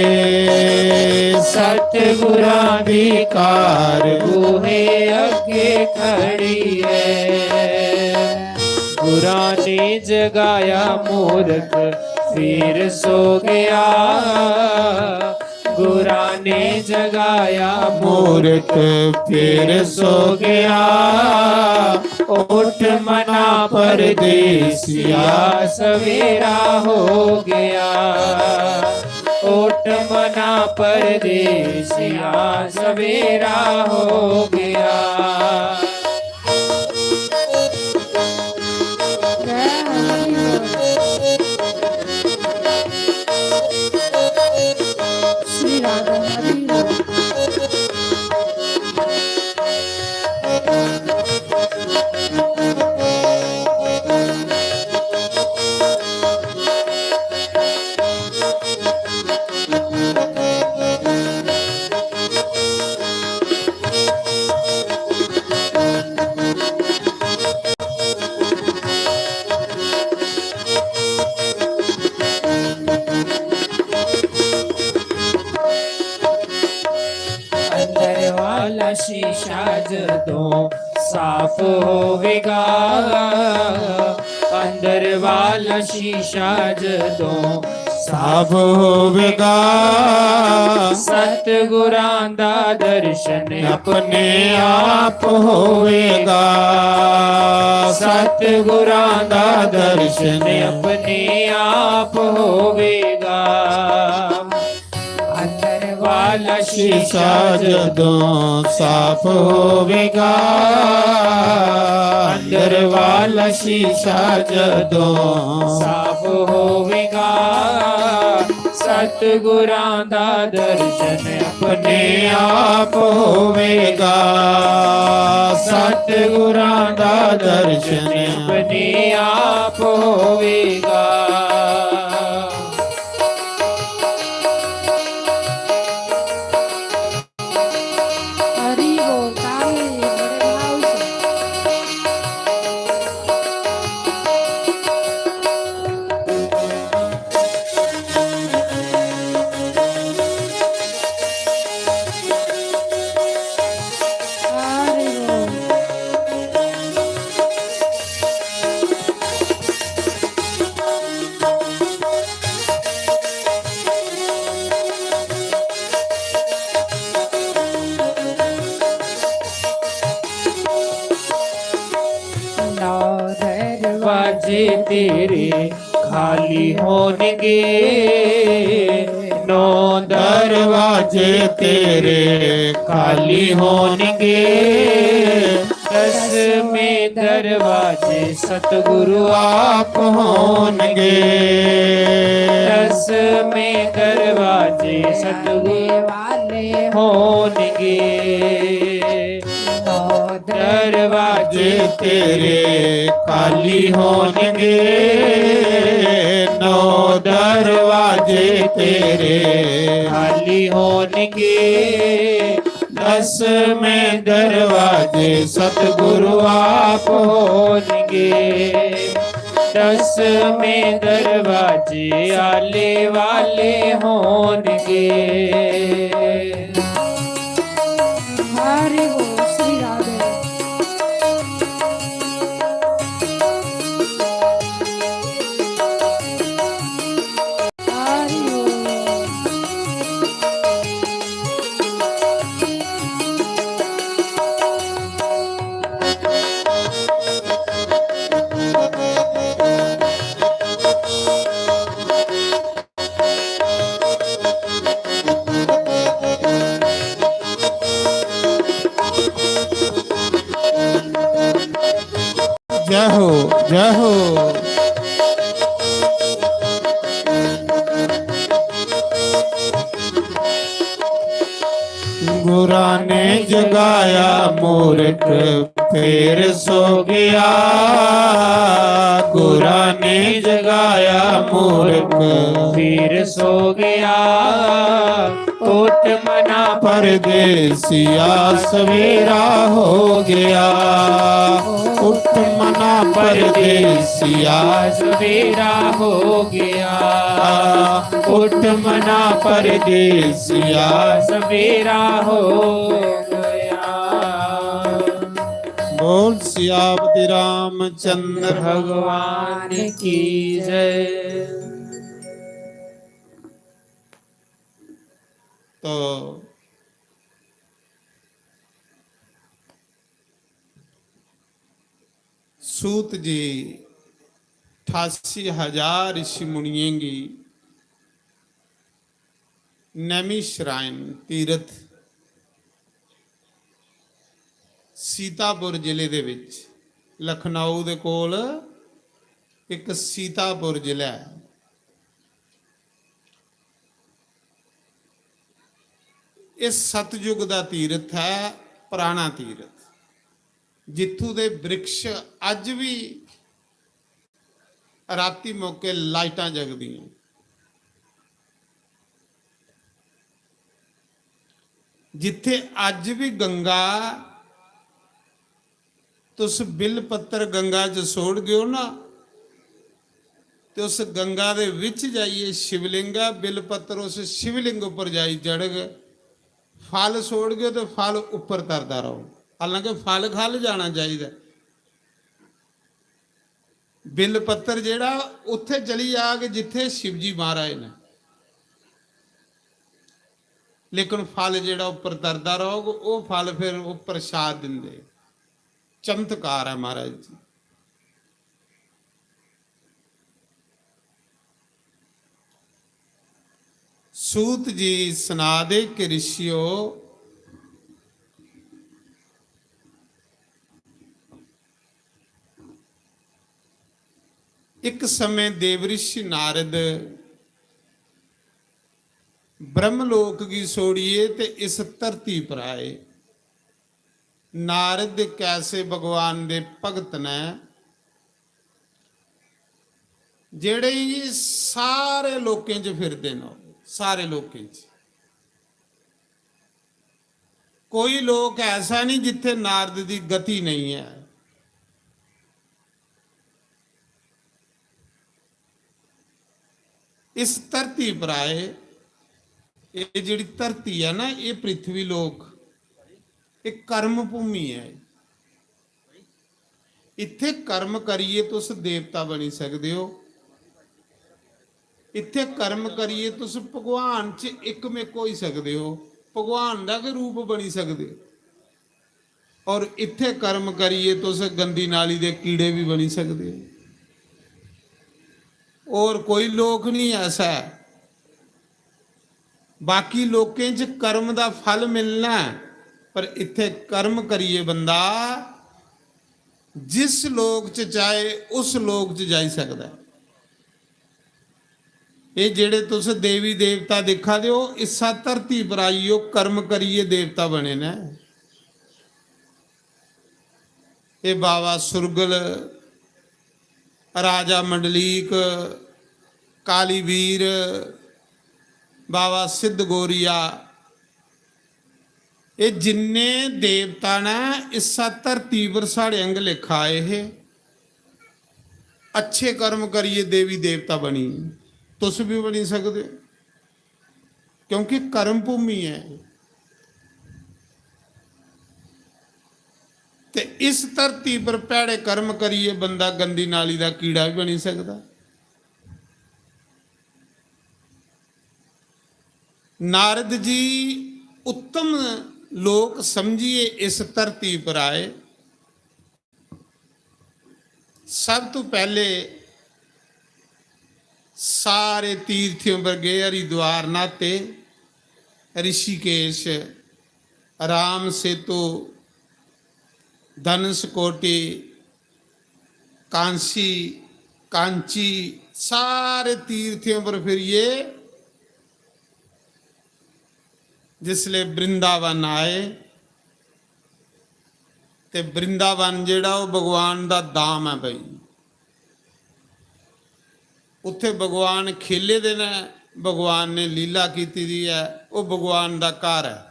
सतगुरां दी कार बूहे अग्गे खड़ी ऐ। गुरां ने जगाया मूरख, फिर सो गया। गुरां ने जगाया मूरख, फिर सो गया। उठ मना परदेसिया, सवेरा हो गया। उठ मना परदेसिया, सवेरा हो गया। श्री राधा हरि बोल। अंदर वाला शीशा जदों साफ होवेगा, अंदर वाला शीशा जदों साफ होवेगा। सतगुरां दा दर्शन अपने आप होवेगा। सतगुरां दा दर्शन अपने आप होवेगा। अंदर वाला शीशा जदों साफ होवेगा, अंदर वाला शीशा जदों साफ होवेगा। सतगुरां दा दर्शन अपने आप होवेगा। सतगुरां दा दर्शन अपने आप होवेगा। हरि बोल, ताली बड़े भाव से। हरि बोल। नौ दरवाजे तेरे खाली होणगे, नौ दरवाजे तेरे खाली होणगे। दसवें दरवाजे सतगुरु आप होणगे। दसवें दरवाजे सतगुरु वाले होणगे। नौ दरवाजे तेरे खाली होणगे, नौ दरवाजे तेरे खाली होणगे। दसवें दरवाजे सतगुरु आप होणगे, दसवें दरवाजे आले वाले होणगे। हरि बोल श्री राधे। हरि बोल। जय हो, जय हो। गुरां ने जगाया मूरख, फिर सो गया। गुरां ने जगाया मूरख, फिर सो गया। उठ मना परदेसिया, सवेरा हो गया। उठ मना परदेसिया, सवेरा हो गया। उठ मना परदेसिया, सवेरा हो गया। बोल सियापति रामचंद्र भगवान की जय। तो सूत जी अठासी हजार ऋषि मुनियें गी नैमिषारण्य तीरथ सीतापुर जिले दे विच, लखनऊ दे कोल इक सीतापुर जिला ऐ। इस सतयुग दा तीरथ ऐ, पराना तीरथ, जित्थू दे वृक्ष अज्ज भी राती मौके लाइटां जगदियां। जित्थे अज्ज भी गंगा, तुस बिल पत्तर गंगा च सोड़गेओ ना, ते उस गंगा दे विच जाइयै शिवलिंग ऐ, बिल पत्तर उस शिवलिंग उप्पर जाई चढ़ग, फल सोड़गेओ ते फल उप्पर तरदा रौह्ग। हालांकि फल खल्ल जाना चाहिदा। बिल पत्तर जेह्ड़ा उत्थै चली जाग जित्थै शिवजी महाराज न, लेकिन फल जेह्ड़ा उप्पर तरदा रौह्ग, ओह् फल फिर ओह् प्रसाद दिंदे। चमत्कार ऐ महाराज जी। सूत जी सना दे कि ऋषियो, इक समय देवऋषि नारद ब्रह्मलोक गी छोड़ियै ते इस धरती पर आए। नारद इक ऐसे भगवान दे भगत न जेह्ड़े सारे लोकें च फिरदे न, सारे लोकें च। कोई लोक ऐसा नहीं जित्थे नारद दी गति नहीं है। इस धरती पर आए, ये जेह्ड़ी धरती है ना, ये पृथ्वी लोक, ये कर्म भूमि है। इत्थे कर्म करियै तुस देवता बनी सकदे ओ। इत्थे कर्म करियै तुस भगवान च इकमिक होई सकदे ओ, भगवान दा गै रूप बनी सकदे ओ। और इत्थे कर्म करियै तुस गंदी नाली दे कीड़े भी बनी सकदे ओ। और कोई लोक नहीं ऐसा ऐ। बाकी लोकें च कर्म दा फल मिलना ऐ, पर इत्थे कर्म करियै बंदा जिस लोक च चाहे उस लोक च जाई सकदा ऐ। एह् जेह्ड़े तुस देवी देवता दिक्खा दे ओ, इस्सा धरती पर आइयै कर्म करियै देवता बने न। एह् बाबा सुरगल, राजा मंडलीक, कालीवीर, बाबा सिद्ध गोरिया, एह् जिन्ने देवता न, इस्सा धरती पर साढ़े आंग लेखा आए हे। अच्छे कर्म करियै देवी देवता बनी, तुस भी बनी सकदे ओ, क्योंकि कर्म भूमि ऐ। ते इस धरती पर भैड़े कर्म करियै बंदा गंदी नाली दा कीड़ा भी बनी सकदा। नारद जी उत्तम लोक समझियै इस धरती पर आए। सब तो पहले सारे तीर्थें पर गए, हरिद्वार न्हाते, ऋषिकेश, राम सेतु, धनुषकोटि, कांसी, कांची, सारे तीर्थें पर फिरियै जिसले वृंदावन आए, ते वृंदावन जेह्ड़ा ओह् भगवान दा धाम ऐ भाई। उत्थे भगवान खेले दे न, भगवान ने लीला कीती दी ऐ, ओह् भगवान दा घर ऐ।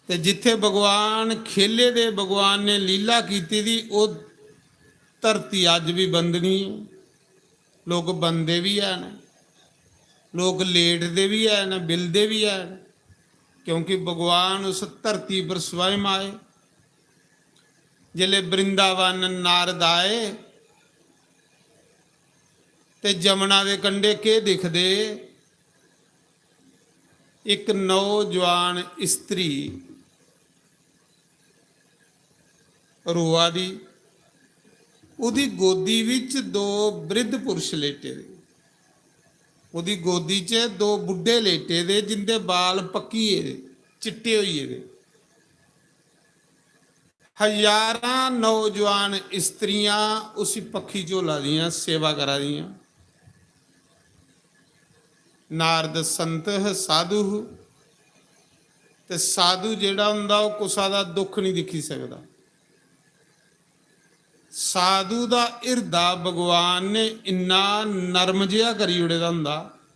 ते जित्थे भगवान खेले दे, भगवान ने लीला कीती दी, ओह् धरती अज्ज बी बंदनी ऐ। लोक बंदे बी हैन, लोक लेटदे बी हैन, बिलदे बी हैन, क्योंकि भगवान उस धरती पर स्वयं आए। जिसले वृंदावन नारद आए ते जमुना दे कंढे केह् दिखदे? एक नौजवान स्त्री रोआ दी, ओह्दी गोदी विच दो वृद्ध पुरुष लेटे दे, ओह्दी गोदी च दो बुड्ढे लेटे दे, जिंदे बाल पक्की गेदे, चिट्टे होई गेदे। हजारां नौजवान स्त्रियां उसी पक्खी झोला दियां, सेवा करा दियां। नारद संत ह, साधु ह, ते साधु जेह्ड़ा होंदा, ओह् कुसा दा दुख नहीं दिक्खी सकदा। साधु दा हिरदा भगवान ने इन्ना नरम जेहा करी ओड़े दा होंदा,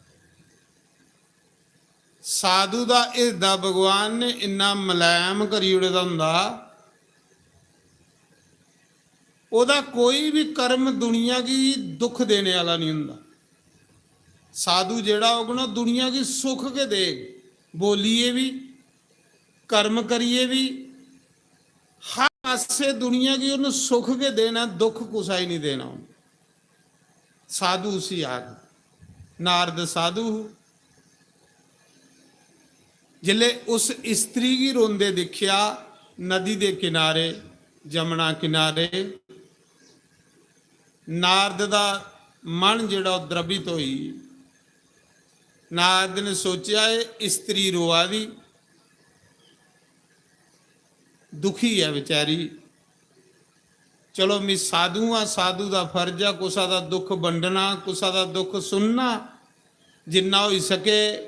साधु दा हिरदा भगवान ने इन्ना मलैम करी ओड़े दा होंदा, ओह्दा कोई बी कर्म दुनिया गी दुख देने आह्ला निं होंदा। साधु जेह्ड़ा होग ना, दुनिया गी सुख गै देग, बोलियै बी, कर्म करियै बी, हर पासै दुनिया गी उन्न सुख गै देना, दुख कुसै गी निं देना उन्न। साधु उसी आख, नारद साधु ह। जिसलै उस स्त्री गी रोंदे दिक्खेआ, नदी दे किनारे, जमुना किनारे, नारद दा मन जेह्ड़ा ओह् द्रवित होई। नारद ने सोचेआ, "एह् स्त्री रोआ दी, दुखी ऐ बेचारी। चलो, मी साधु आं, साधु दा फर्ज ऐ कुसा दा दुख बंडना, कुसा दा दुख सुनना, जिन्ना होई सके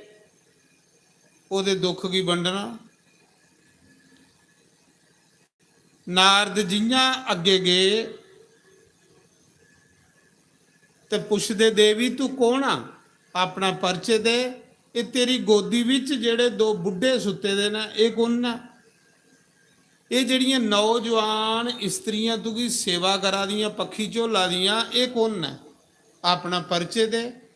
ओह्दे दुख गी बंडना।" नारद जियां अग्गे गे ते पुछदे, "देवी, तू कौन आ? अपना परिचय दे। एह् तेरी गोदी बिच जेह्ड़े दो बुड्ढे सुत्ते दे न, एह् कौन न? एह् जेह्ड़ियां नौजवान स्त्रियां तुगी सेवा करा दियां, पक्खी झोला दियां, एह् कौन न? अपना परिचय दे।"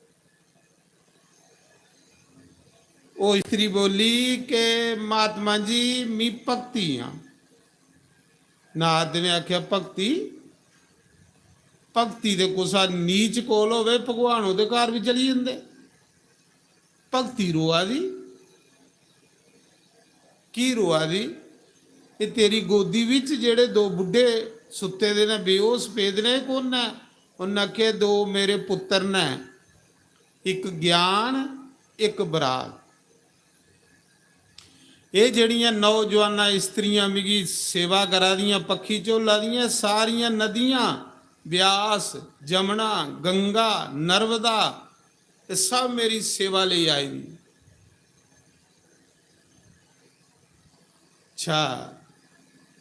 ओह् स्त्री बोली कि, "महात्मा जी, मी भक्ति आं।" नारद ने आखेआ, "भक्ति? भक्ति ते कुसा नीच कोल होवे, भगवान ओह्दे घर बी चली जंदे। भक्ति रोआ दी, की रोआ दी? एह् तेरी गोदी बिच जेह्ड़े दो बुड्ढे सुत्ते दे न, बेहोश पेदे न, एह् कौन न?" उन्न आखेआ, "दो मेरे पुत्तर न, इक ज्ञान, इक बराग। एह् जेह्ड़ियां नौजवानां स्त्रियां मिगी सेवा करा दियां, पक्खी झोला दियां, सारियां नदियां, ब्यास, जमुना, गंगा, नर्मदा, एह् सब मेरी सेवा लेई आई दी।" अच्छा,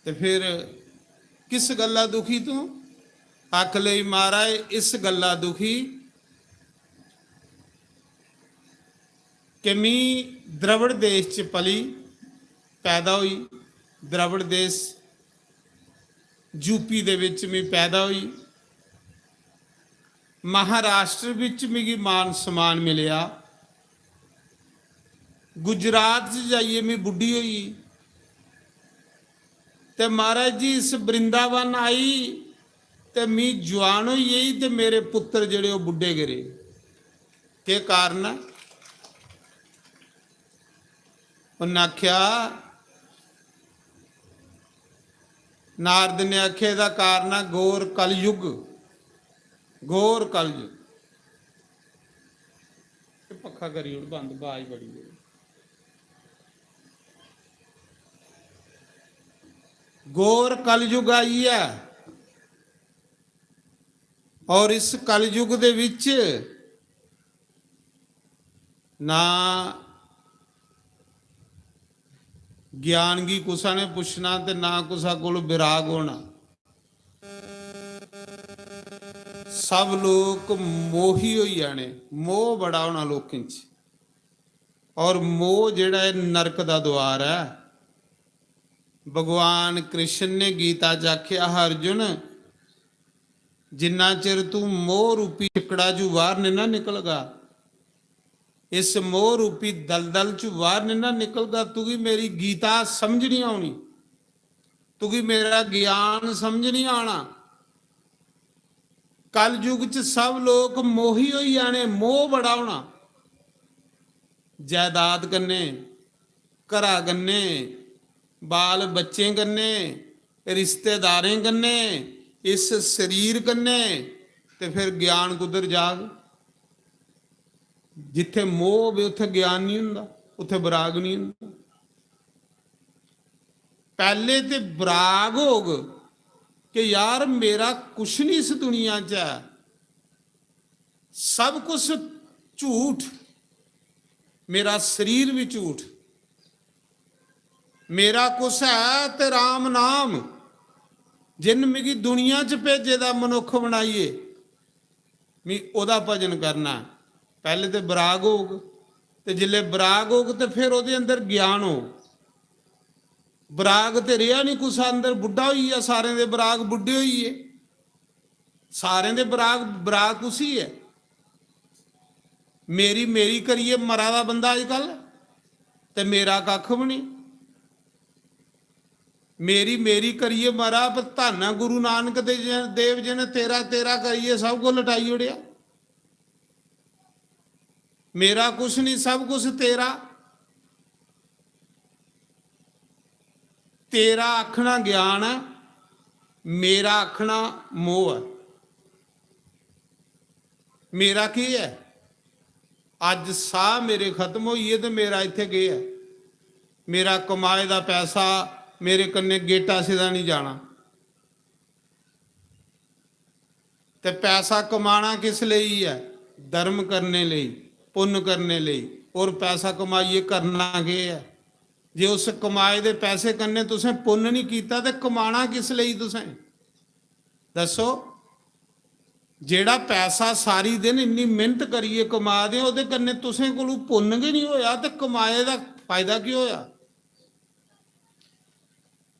ते फिर किस गल्ला दुखी तू? आख लई, "महाराज, इस गल्ला दुखी कि मी द्रविड़ देश च पली, पैदा होई, द्रविड़ देश, यूपी दे बिच मी पैदा होई, महाराष्ट्र बिच मिगी मान सम्मान मिलेआ, गुजरात च जाइयै मी बुड्ढी होई, ते महाराज जी, इस वृंदावन आई ते मी जुआन होई गेई ते मेरे पुत्तर जेह्ड़े ओह् बुड्ढे गै रेह्। केह् कारण ऐ?" उन्न आखेआ, नारद ने आखेआ, "एह्दा कारण ऐ घोर कलयुग, घोर कलयुग।" एह् पक्खा करी ओड़ बंद, बाज बड़ी ऐ। घोर कलयुग आई ऐ, और इस कलयुग दे विच ना ज्ञान गी कुसा ने पुच्छना ते ना कुसा कोल विराग होना। सब लोक मोही होई जाने। मोह बड़ा होना लोकें च, और मोह जेह्ड़ा ऐ नरक दा द्वार ऐ। भगवान कृष्ण ने गीता च आखेआ हा, अर्जुन, जिन्ना चिर तू मोह रूपी चिक्कड़ा चू बाहर निं ना निकलगा, इस मोह रूपी दलदल चू बाहर निं ना निकलगा, तुगी मेरी गीता समझ निं औनी, तुगी मेरा ज्ञान समझ निं आना। कलयुग च सब लोक मोही होई जाने, मोह बड़ा होना। जायदाद कन्नै, घरा कन्नै, बाल बच्चें कन्नै, रिश्तेदारें कन्नै, इस शरीर कन्नै, ते फिर ज्ञान कुद्धर जाग? जित्थै मोह होवे, उत्थै ज्ञान निं होंदा, उत्थै विराग निं होंदा। पैह्ले ते विराग होग कि यार, मेरा कुछ निं इस दुनिया च ऐ, सब कुछ झूठ, मेरा शरीर बी झूठ, मेरा कुछ है ते राम नाम, जिन्न मिगी दुनिया च भेजे दा मनुक्ख बनाइयै, मी ओह्दा भजन करना। पैह्ले ते विराग होग, ते जिसलै विराग होग ते फिर ओह्दे अंदर ज्ञान होग। विराग ते रेहा निं कुसै अंदर, बुड्ढा होई गेआ, सारें दे विराग बुड्ढे होई गे, सारें दे विराग। विराग कुसी ऐ? मेरी मेरी करियै मरा दा बंदा अजकल, ते मेरा कक्ख बी निं। मेरी मेरी करियै मरा, पर धन्न ऐ गुरु नानक दे-, देव जी ने तेरा तेरा करियै सब कुछ लटाई ओड़ेआ। मेरा कुछ निं, सब कुछ तेरा। तेरा आखना ज्ञान ऐ, मेरा आखना मोह ऐ। मेरा केह् ऐ? अज्ज साह् मेरे खत्म होई गे ते मेरा इत्थै केह् ऐ? मेरा कमाए दा पैसा मेरे कन्नै गेटा सिधा निं जाना। ते पैसा कमाना किस लेई ऐ? धर्म करने लेई, पुन्न करने लेई। और पैसा कमाइयै करना केह् ऐ? जे उस कमाए दे पैसे कन्नै तुसें पुन्न निं कीता ते कमाना किस लेई तुसें? दस्सो। जेह्ड़ा पैसा सारी दिन इन्नी मेह्नत करियै कमा दे, ओह्दे कन्नै तुसें कोलू पुन्न गै निं होआ ते कमाए दा फायदा केह् होआ?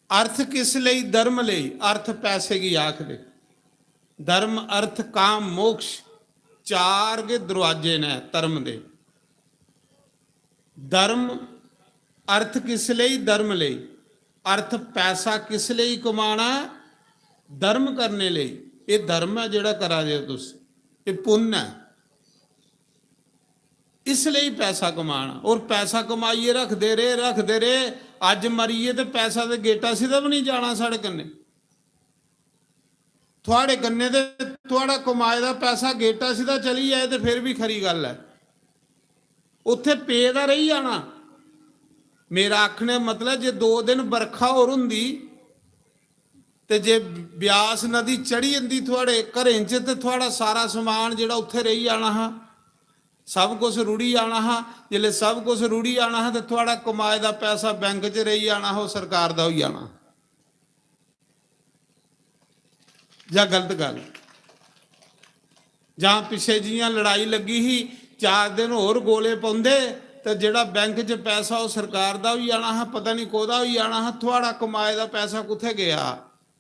अर्थ किस लेई? धर्म लेई। अर्थ पैसे गी आखदे। धर्म, अर्थ, काम, मोक्ष, चार गै दरवाजे न धर्म दे। धर्म, अर्थ किस लेई? धर्म लेई। अर्थ, पैसा किस लेई कमाना ऐ? धर्म करने लेई। एह् धर्म ऐ जेह्ड़ा करा दे ओ तुस, एह् पुन्न ऐ। इस लेई पैसा कमाना, और पैसा कमाइयै रखदे रेह्, रखदे रेह्, अज्ज मरियै ते पैसा ते गेटा सिद्धा बी निं जाना साढ़े कन्नै। थुआढ़े कन्नै ते थुआढ़ा कमाए दा पैसा गेटा सिद्धा चली जाए ते फिर बी खरी गल्ल ऐ, उत्थै पेदा रेही जाना। मेरा आखने दा मतलब, जे दो दिन बरखा होर होंदी ते जे ब्यास नदी चढ़ी जंदी थुआढ़े घरें च, ते थुआढ़ा सारा समान जेह्ड़ा उत्थै रेही जाना हा, सब कुछ रुढ़ी जाना हा। जिसलै सब कुछ रुढ़ी जाना हा ते थुआढ़ा कमाए दा पैसा बैंक च रेही जाना हा, ओह् सरकार दा होई जाना हा। जां गलत गल्ल? जां पिच्छे जियां लड़ाई लग्गी ही, चार दिन होर गोले पौंदे ते जेह्ड़ा बैंक च पैसा ओह् सरकार दा होई जाना हा, पता निं कोह्दा होई जाना हा, थुआढ़ा कमाए दा पैसा कुत्थै गेआ?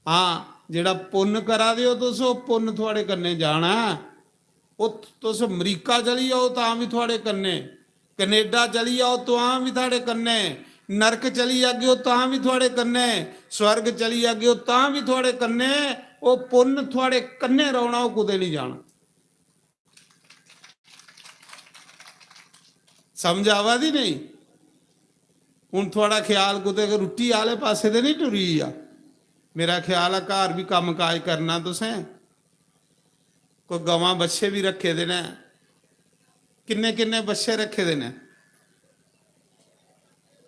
हां, जेह्ड़ा पुन्न करा दे ओ तुस, ओह् पुन्न थुआढ़े कन्नै जाना ऐ। ओह् तुस अमरीका चली जाओ तां बी थुआढ़े कन्नै, कनेडा चली जाओ तां बी थुआढ़े कन्नै, नरक चली जागे ओ तां बी थुआढ़े कन्नै, स्वर्ग चली जागे ओ तां बी थुआढ़े कन्नै। ओह् पुन्न थुआढ़े कन्नै रौह्ना, ओह् कुतै निं जाना। समझ आवा दी नेईं? हुन थुआढ़ा ख्याल कुतै रुट्टी आह्ले पासै ते निं टुरी गेआ? मेरा ख्याल ऐ घर बी कम्म काज करना तुसें, कोई गवां बच्छे बी रक्खे दे न। किन्ने किन्ने बच्छे रक्खे दे न?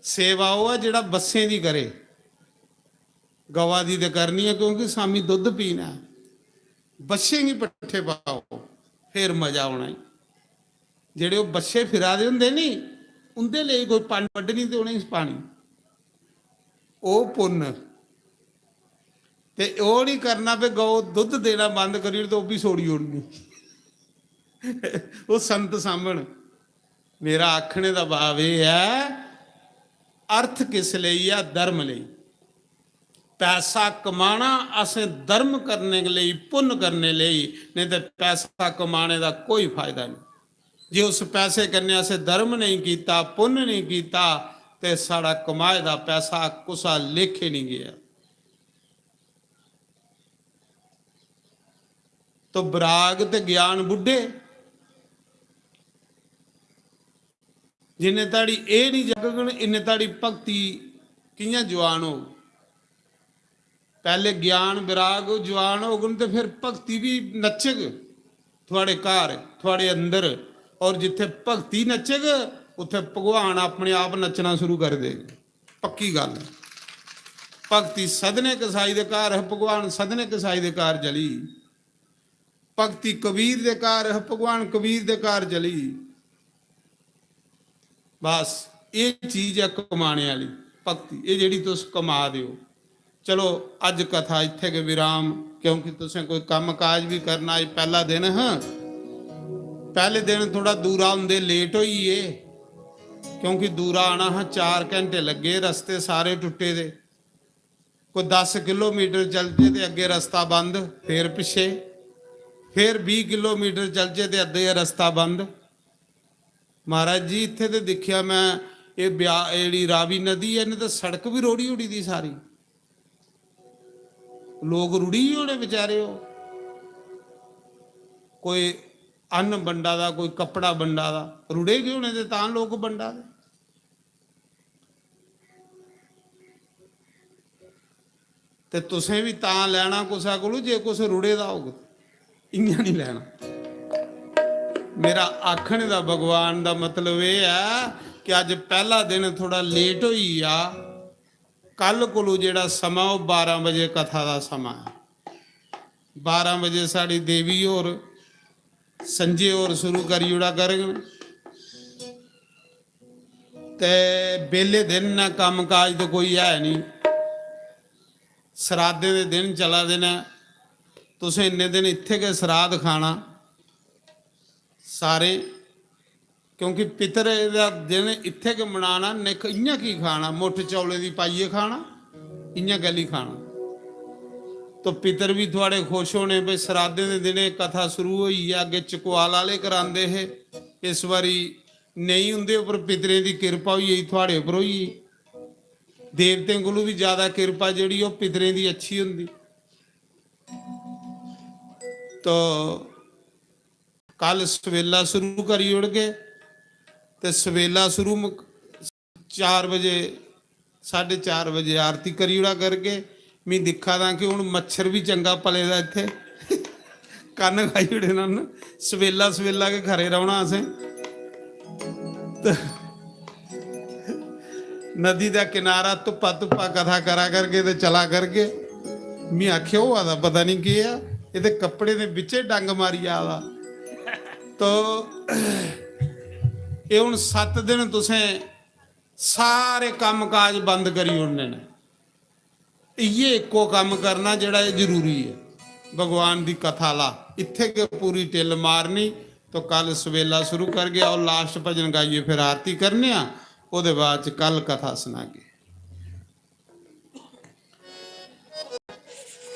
सेवा ओह् ऐ जेह्ड़ा बच्छें दी करे, गवा दी ते करनी ऐ, क्योंकि शामीं दुद्ध पीना ऐ। बच्छें गी पट्ठे पाओ, फिर मजा औना ई। जेह्ड़े ओह् बच्छे फिरा दे होंदे नी, उं'दे लेई कोई पंड बड्ढनी ते उ'नेंगी पानी। ओह् पुन्न। ते ओह् निं करना भी गौ दुद्ध देना बंद करी ओड़ ते ओह् बी छोड़ी ओड़नी। ओह् संत सामण। मेरा आखने दा भाव एह् ऐ, अर्थ किस लेई ऐ? धर्म लेई। पैसा कमाना असें धर्म करने लेई, पुन्न करने लेई, नेईं ते पैसा कमाने दा कोई फायदा नेईं। जे उस पैसे कन्नै असें धर्म नेईं कीता, पुन्न नेईं कीता, ते साढ़ा कमाए दा पैसा कुसा लेखे नेईं गेआ। तो बराग ते ज्ञान बुड्ढे, जिन्ने धड़ी एह् निं जागङन, इन्ने धड़ी भक्ति कि'यां जुआन होग? पैह्ले ज्ञान विराग जुआन होगन ते फिर भक्ति बी नच्चग थुआढ़े घर, थुआढ़े अंदर। और जित्थै भक्ति नच्चग, उत्थै भगवान अपने आप नच्चना शुरू करी देग। पक्की गल्ल ऐ। भक्ति सदने कसाई दे घर है, भगवान सदने कसाई दे घर चली। भक्ति कबीर दे घर है, भगवान कबीर दे घर चली। बस, एह् चीज ऐ कमाने आह्ली भक्ति, एह् जेह्ड़ी तुस कमा दे ओ। चलो, अज्ज कथा इत्थै गै विराम, क्योंकि तुसें कोई कम्म काज बी करना। अज्ज पैह्ला दिन हा, पैह्ले दिन थोह्ड़ा दूरा औंदे लेट होई गे, क्योंकि दूरा आना हा, चार घैंटे लग्गे, रस्ते सारे टुट्टे दे। कोई दस किलोमीटर चलचे ते अग्गें रस्ता बंद, फिर पिच्छे, फिर बीह् किलोमीटर चलचे ते अग्गें रस्ता बंद। महाराज जी, इत्थै ते दिक्खेआ मैं, एह् ब्या-, एह् जेह्ड़ी रावी नदी ऐ, इ'न्नै ते सड़क बी रोड़ी ओड़ी दी सारी। लोक रुढ़ी गे होने बेचारे। ओह् कोई अन्न बंडा दा, कोई कपड़ा बंडा दा, रुढ़े गे होने ते तां लोक बंडा दे। ते तुसें बी तां लैना कुसै कोलू जे कुछ रुढ़े दा होग, इ'यां निं लैना। मेरा आखने दा, भगवान दा मतलब एह् ऐ कि अज्ज पैह्ला दिन थोह्ड़ा लेट होई गेआ। कल कोलू जेह्ड़ा समां, ओह् बारां बजे कथा दा समां ऐ। बारां बजे साढ़ी देवी होर, संजय होर शुरू करी ओड़ा करङन। ते बेल्ले दिन न, कम्म काज ते कोई है निं। सराधें दे दिन चला दे न, तुसें इन्ने दिन इत्थै गै सराध खाना सारें, क्योंकि पितरें दा दिन इत्थै गै मनाना। निक्ख इ'यां की खाना, मुट्ठ चौलें दी पाइयै खाना, इ'यां कैह्ली खाना? तो पितर बी थुआढ़े खुश होने भई सराधें दे दिनें कथा शुरू होई ऐ। अग्गें चकवाल आह्ले करांदे हे, इस बारी नेईं, उं'दे उप्पर पितरें दी किरपा होई गेई, थुआढ़े उप्पर होई गेई। देवतें कोलू बी ज्यादा किरपा जेह्ड़ी ओह् पितरें दी अच्छी होंदी। तो कल सवेला शुरू करी ओड़गे ते सवेला शुरू मुक-, चार बजे, साढ़े चार बजे आरती करी ओड़ा करगे। मी दिक्खा दा कि हून मच्छर बी चंगा पले दा इत्थै, कन्न खाई ओड़े न। सवेला सवेला गै खरे रौह्ना असें। ते नदी दा किनारा धुप्पा धुप्पा कथा करा करगे ते चला करगे। मी आखेआ, "होआ दा पता निं केह् ऐ, एह्दे कपड़े दे बिच्चे डंग मारी आ दा।" तो एह् हून सत्त दिन तुसें सारे कम्म काज बंद करी ओड़ने न। इ'यै इक्को कम्म करना जेह्ड़ा एह् जरूरी ऐ। भगवान दी कथा ला इत्थै गै पूरी टिल्ल मारनी। तो कल सवेला शुरू करगे। और लास्ट भजन गाइयै फिर आरती करने आं, ओह्दे बाद च कल कथा सनागे।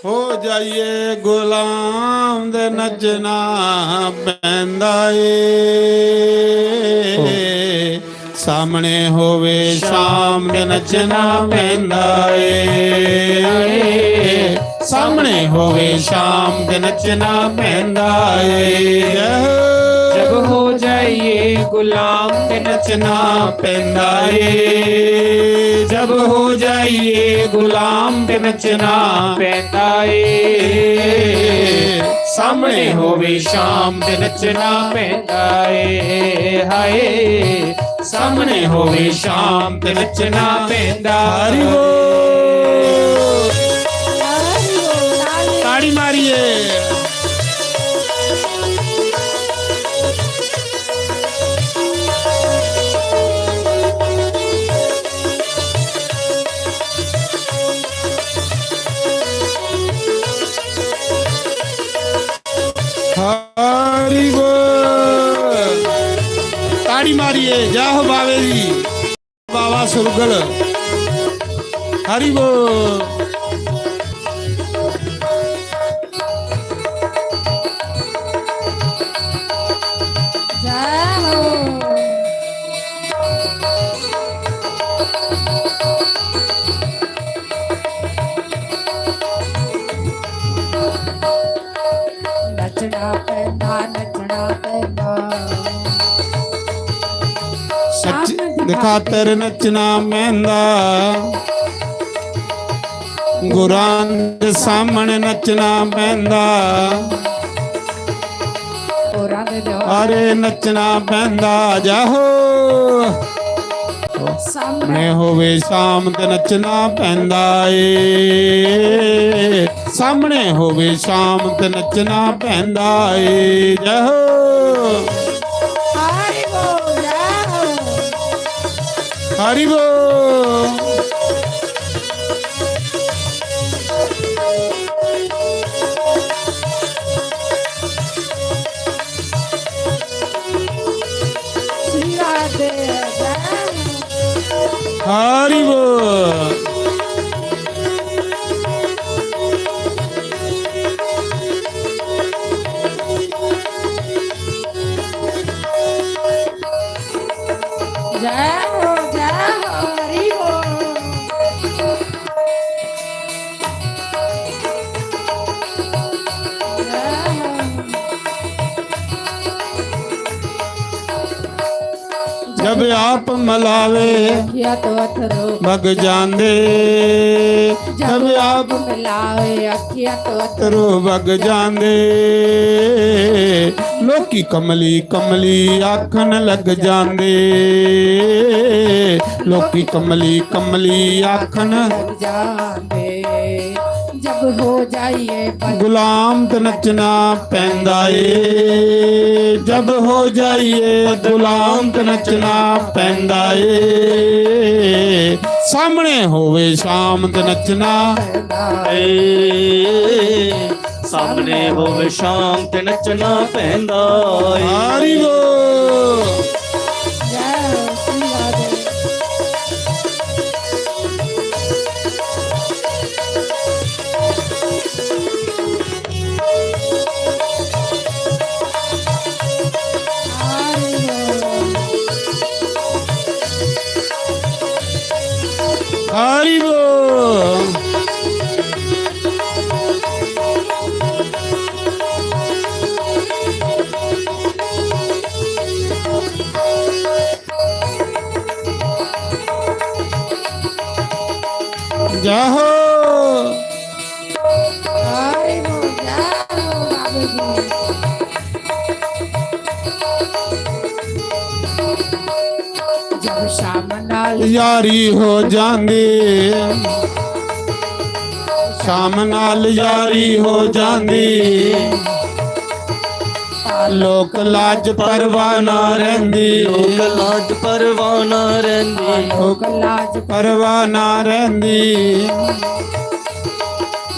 हो जाइए गुलाम दे नचना पैंदा ए, सामने होवे शाम दे नचना पैंदा ए, सामने होवे शाम दे नचना पैंदा ए। जब हो जाइए गुलाम ते नचना पैंदा ਏ। जब हो जाइए गुलाम ते नचना पैਂਦਾ ਏ। ਸਾਹਮਣੇ ਹੋਵੇ ਸ਼ਾਮ ਤੇ ਨੱਚਣਾ ਪੈਂਦਾ ਏ। ਹਾਏ, ਸਾਹਮਣੇ ਹੋਵੇ ਸ਼ਾਮ ਤੇ ਨੱਚਣਾ ਪੈਂਦਾ। ਹਰੀ ਬੋਲ। ताड़ी मारिए। ताड़ी मारिए, जय हो बाबे दी। बाबा सुरगल, हरि बोल। जय हो। नचना पैंदा, नचना पैंदा। सच्च खातर नचना पैंदा, गुरां दे सामने नचना पैंदा। अरे नचना पैंदा, जय हो। सामने होवे शाम ते नचना पैंदा ए, सामने होवे शाम ते नचना पैंदा ए। जय हो। हरि बोल, जय हो। हरि बोल। श्री राधे जय। हरि बोल। जय हो, जय हो, हरि बोल। जय हो। जब आप मिलावे अखियां तो अथरू बग जांदे, जब जब आप आप मिलावे अखियां तो अथरू बग जांदे। लोकी कमली कमली आखन लग जांदे, लोकी कमली कमली आखन लग जांदे। जब हो जाइए गुलाम ते नचना पैंदा ए, जब हो जाइए गुलाम ते नचना पैंदा ए। सामने होवे शाम ते नचना पैंदा ए, सामने होवे शाम ते नचना पैंदा ए। हरि बोल। जय हो श्री राधे। हरि बोल। जय हो। हरि बोल, जय हो बाबू जी। जब शाम नाल यारी हो जांदी, शाम नाल यारी हो जांदी। लोक लाज परवाह ना रहिंदी, लोक लाज परवाह ना रहिंदी, लोक लाज परवाह ना रहिंदी।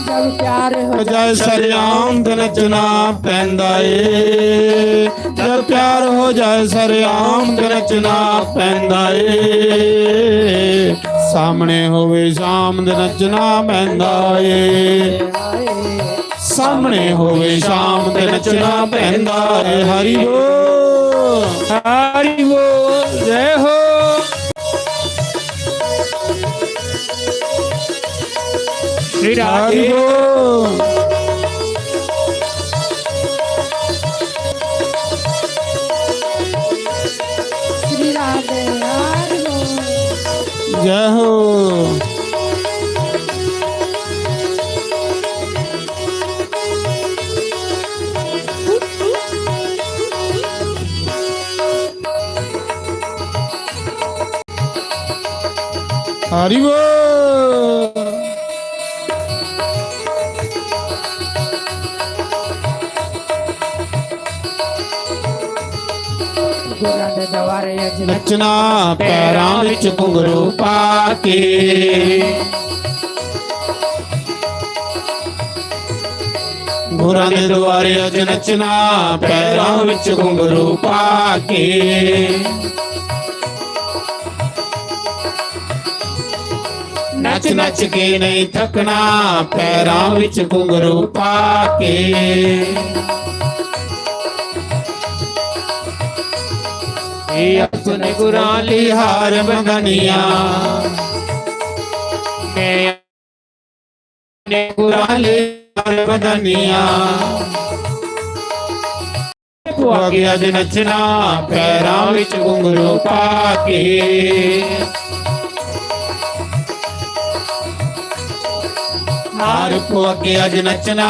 जब प्यार हो जाए सरेआम ते नचना पैंदा ए, जब प्यार हो जाए सरेआम ते नचना पैंदा ए। सामने होवे शाम ते नचना पैंदा ए। सामने होवे शाम ते नचना पैंदा ए। हरि बोल। हरि बोल। जय हो। श्री राधे। हरि बोल। श्री राधे। हरि बोल। जय हो। हरि बोल। गुरां दे दरबारे अज नचना पैरां विच घुंघरू पा के। गुरां दे द्वारे अज नचना, पैरां विच घुंघरू पा के। नच नच के नहीं थकना, पैरां विच घुंघरू पा के। ए अपने गुरां ली हार मंगनिया, मैं अपने गुरां ली हार मंगनिया। पुआ के अज नचना, पैरां विच घुंघरू पा के। हार पुआ के अज नचना,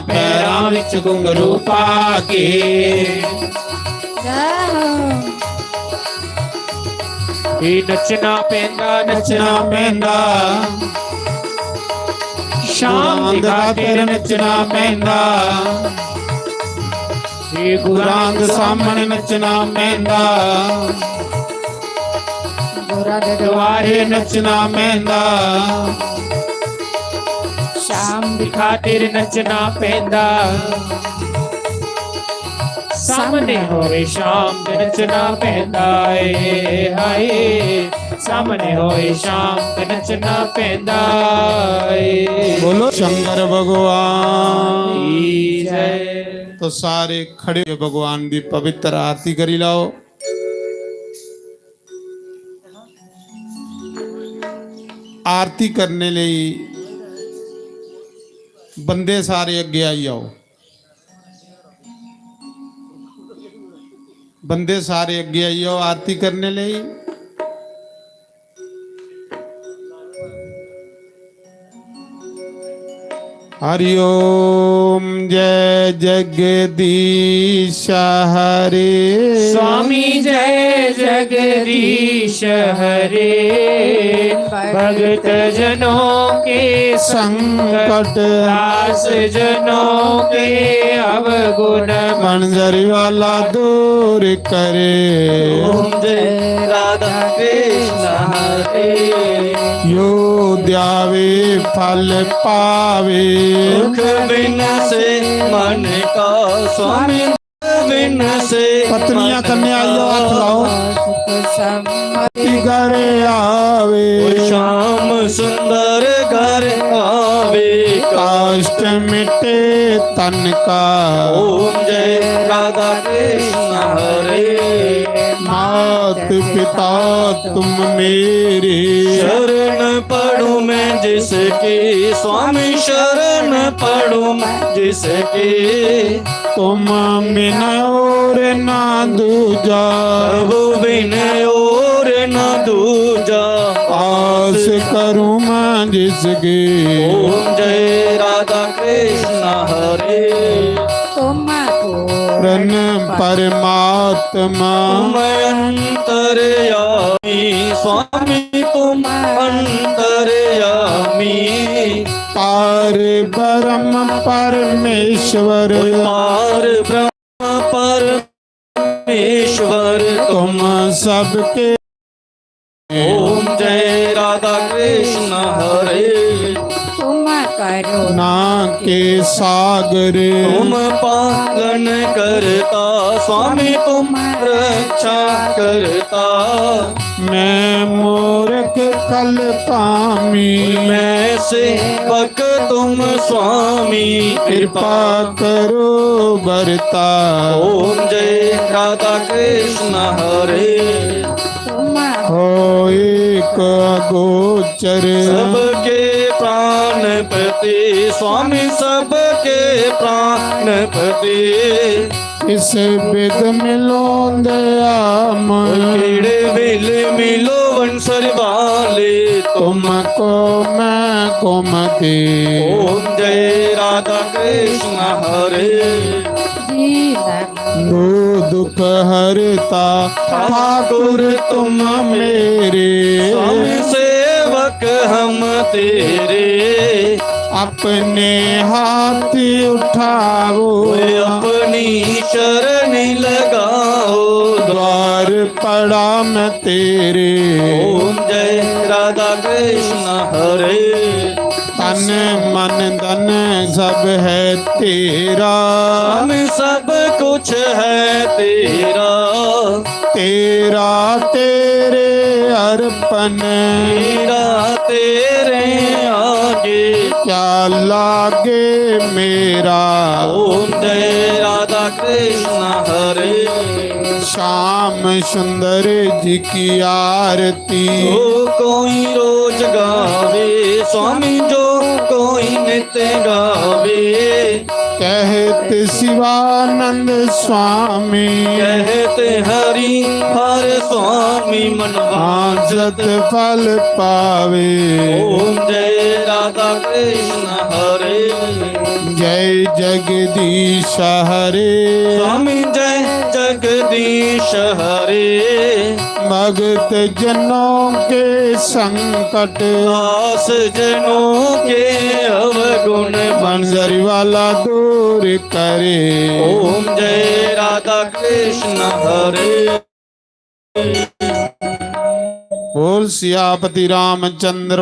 पैरां विच घुंघरू पा के। भी नचना पैंदा, नचना पैंदा। शाम दी खातिर नचना पैंदा। ये गुरां दे सामने नचना पैंदा। गुरां दे द्वारे नचना पैंदा। शाम दी खातिर नचना पैंदा। सामने होए शाम ते नचना पैंदा ਏ, हाय। सामने होए शाम ते नचना पैंदा ਏ। बोलो शंकर भगवान की जय। तो सारे खड़े होके भगवान की पवित्र आरती करी लाओ। आरती करने ਲਈ ਬੰਦੇ ਸਾਰੇ ਅੱਗੇ ਆਈ ਆਓ। ਬੰਦੇ ਸਾਰੇ ਅੱਗੇ ਆਈ ਆਓ ਆਰਤੀ ਕਰਨੇ ਲਈ। हरि ओम जय जगदीश हरे। स्वामी जय जगदीश हरे। भगत जनों के संकट, दास जनों के अवगुण, मंजरी वाला दूर करे। ओम जय राधा कृष्ण हरे। यो ध्यावे फल पावे। दुख बिन से मन का स्वामी। बिन से पत्नियां कन्या आइयो, हाथ लाओ। घर आवे। श्याम सुंदर घर आवे। कष्ट मिटे तन का। ओम जय राधा कृष्ण हरे। मात पिता तुम मेरे। शरण पड़ू मैं जिसकी, स्वामी शरण पड़ू मैं जिसकी। तुम बिन और ना दूजा। प्रभु बिन और ना दूजा। आस करूं मैं जिसकी। ओम जय राधा कृष्ण हरे। तुम पूर्ण परमात्मा। तुम अंतर्यामी स्वामी, तुम अंतर्यामी। पार ब्रह्म परमेश्वर। पार ब्रह्म परमेश्वर। तुम सबके। ओम जय राधा कृष्ण हरे। तुम करुणा के सागर। तुम पालन करता स्वामी, तुम रक्षा करता। मैं मूर्ख कलपामी। मैं सेवक तुम स्वामी। कृपा करो बरता। ओम जय राधा कृष्ण हरे। तुम हो एक अगोचर। सबके प्राणपति स्वामी, सबके प्राणपति। इस विध मिलो दयाम। केड़े विल मिलो वंसर वाले। तुमको मैं कुमति। ओम जय राधा कृष्ण हरे। दो दुख हरता ठाकुर तुम मेरे। स्वामी सेवक हम तेरे। अपने हाथ उठाओ। ओए अपनी शरण लगाओ। द्वार पड़ा मैं तेरे। ओम जय राधा कृष्ण हरे। तन मन धन सब है तेरा। स्वामी सब कुछ है तेरा। तेरा तेरे अर्पण, तेरा तेरे आगे। क्या लागे मेरा। ओम जय राधा कृष्ण हरे। श्याम सुंदर जी की आरती। जो कोई रोज गावे स्वामी, जो कोई नित्य गावे। कहत शिवानंद स्वामी। कहत हरि हर स्वामी, मन वांछत फल पावे। ओम जय राधा कृष्ण हरे। जय जगदीश हरे। स्वामी जय जगदीश हरे। भगत जनों के संकट। दास जनों के अवगुण। बंसरी वाला दूर करे। ओम जय राधा कृष्ण हरे। बोल सियापति रामचंद्र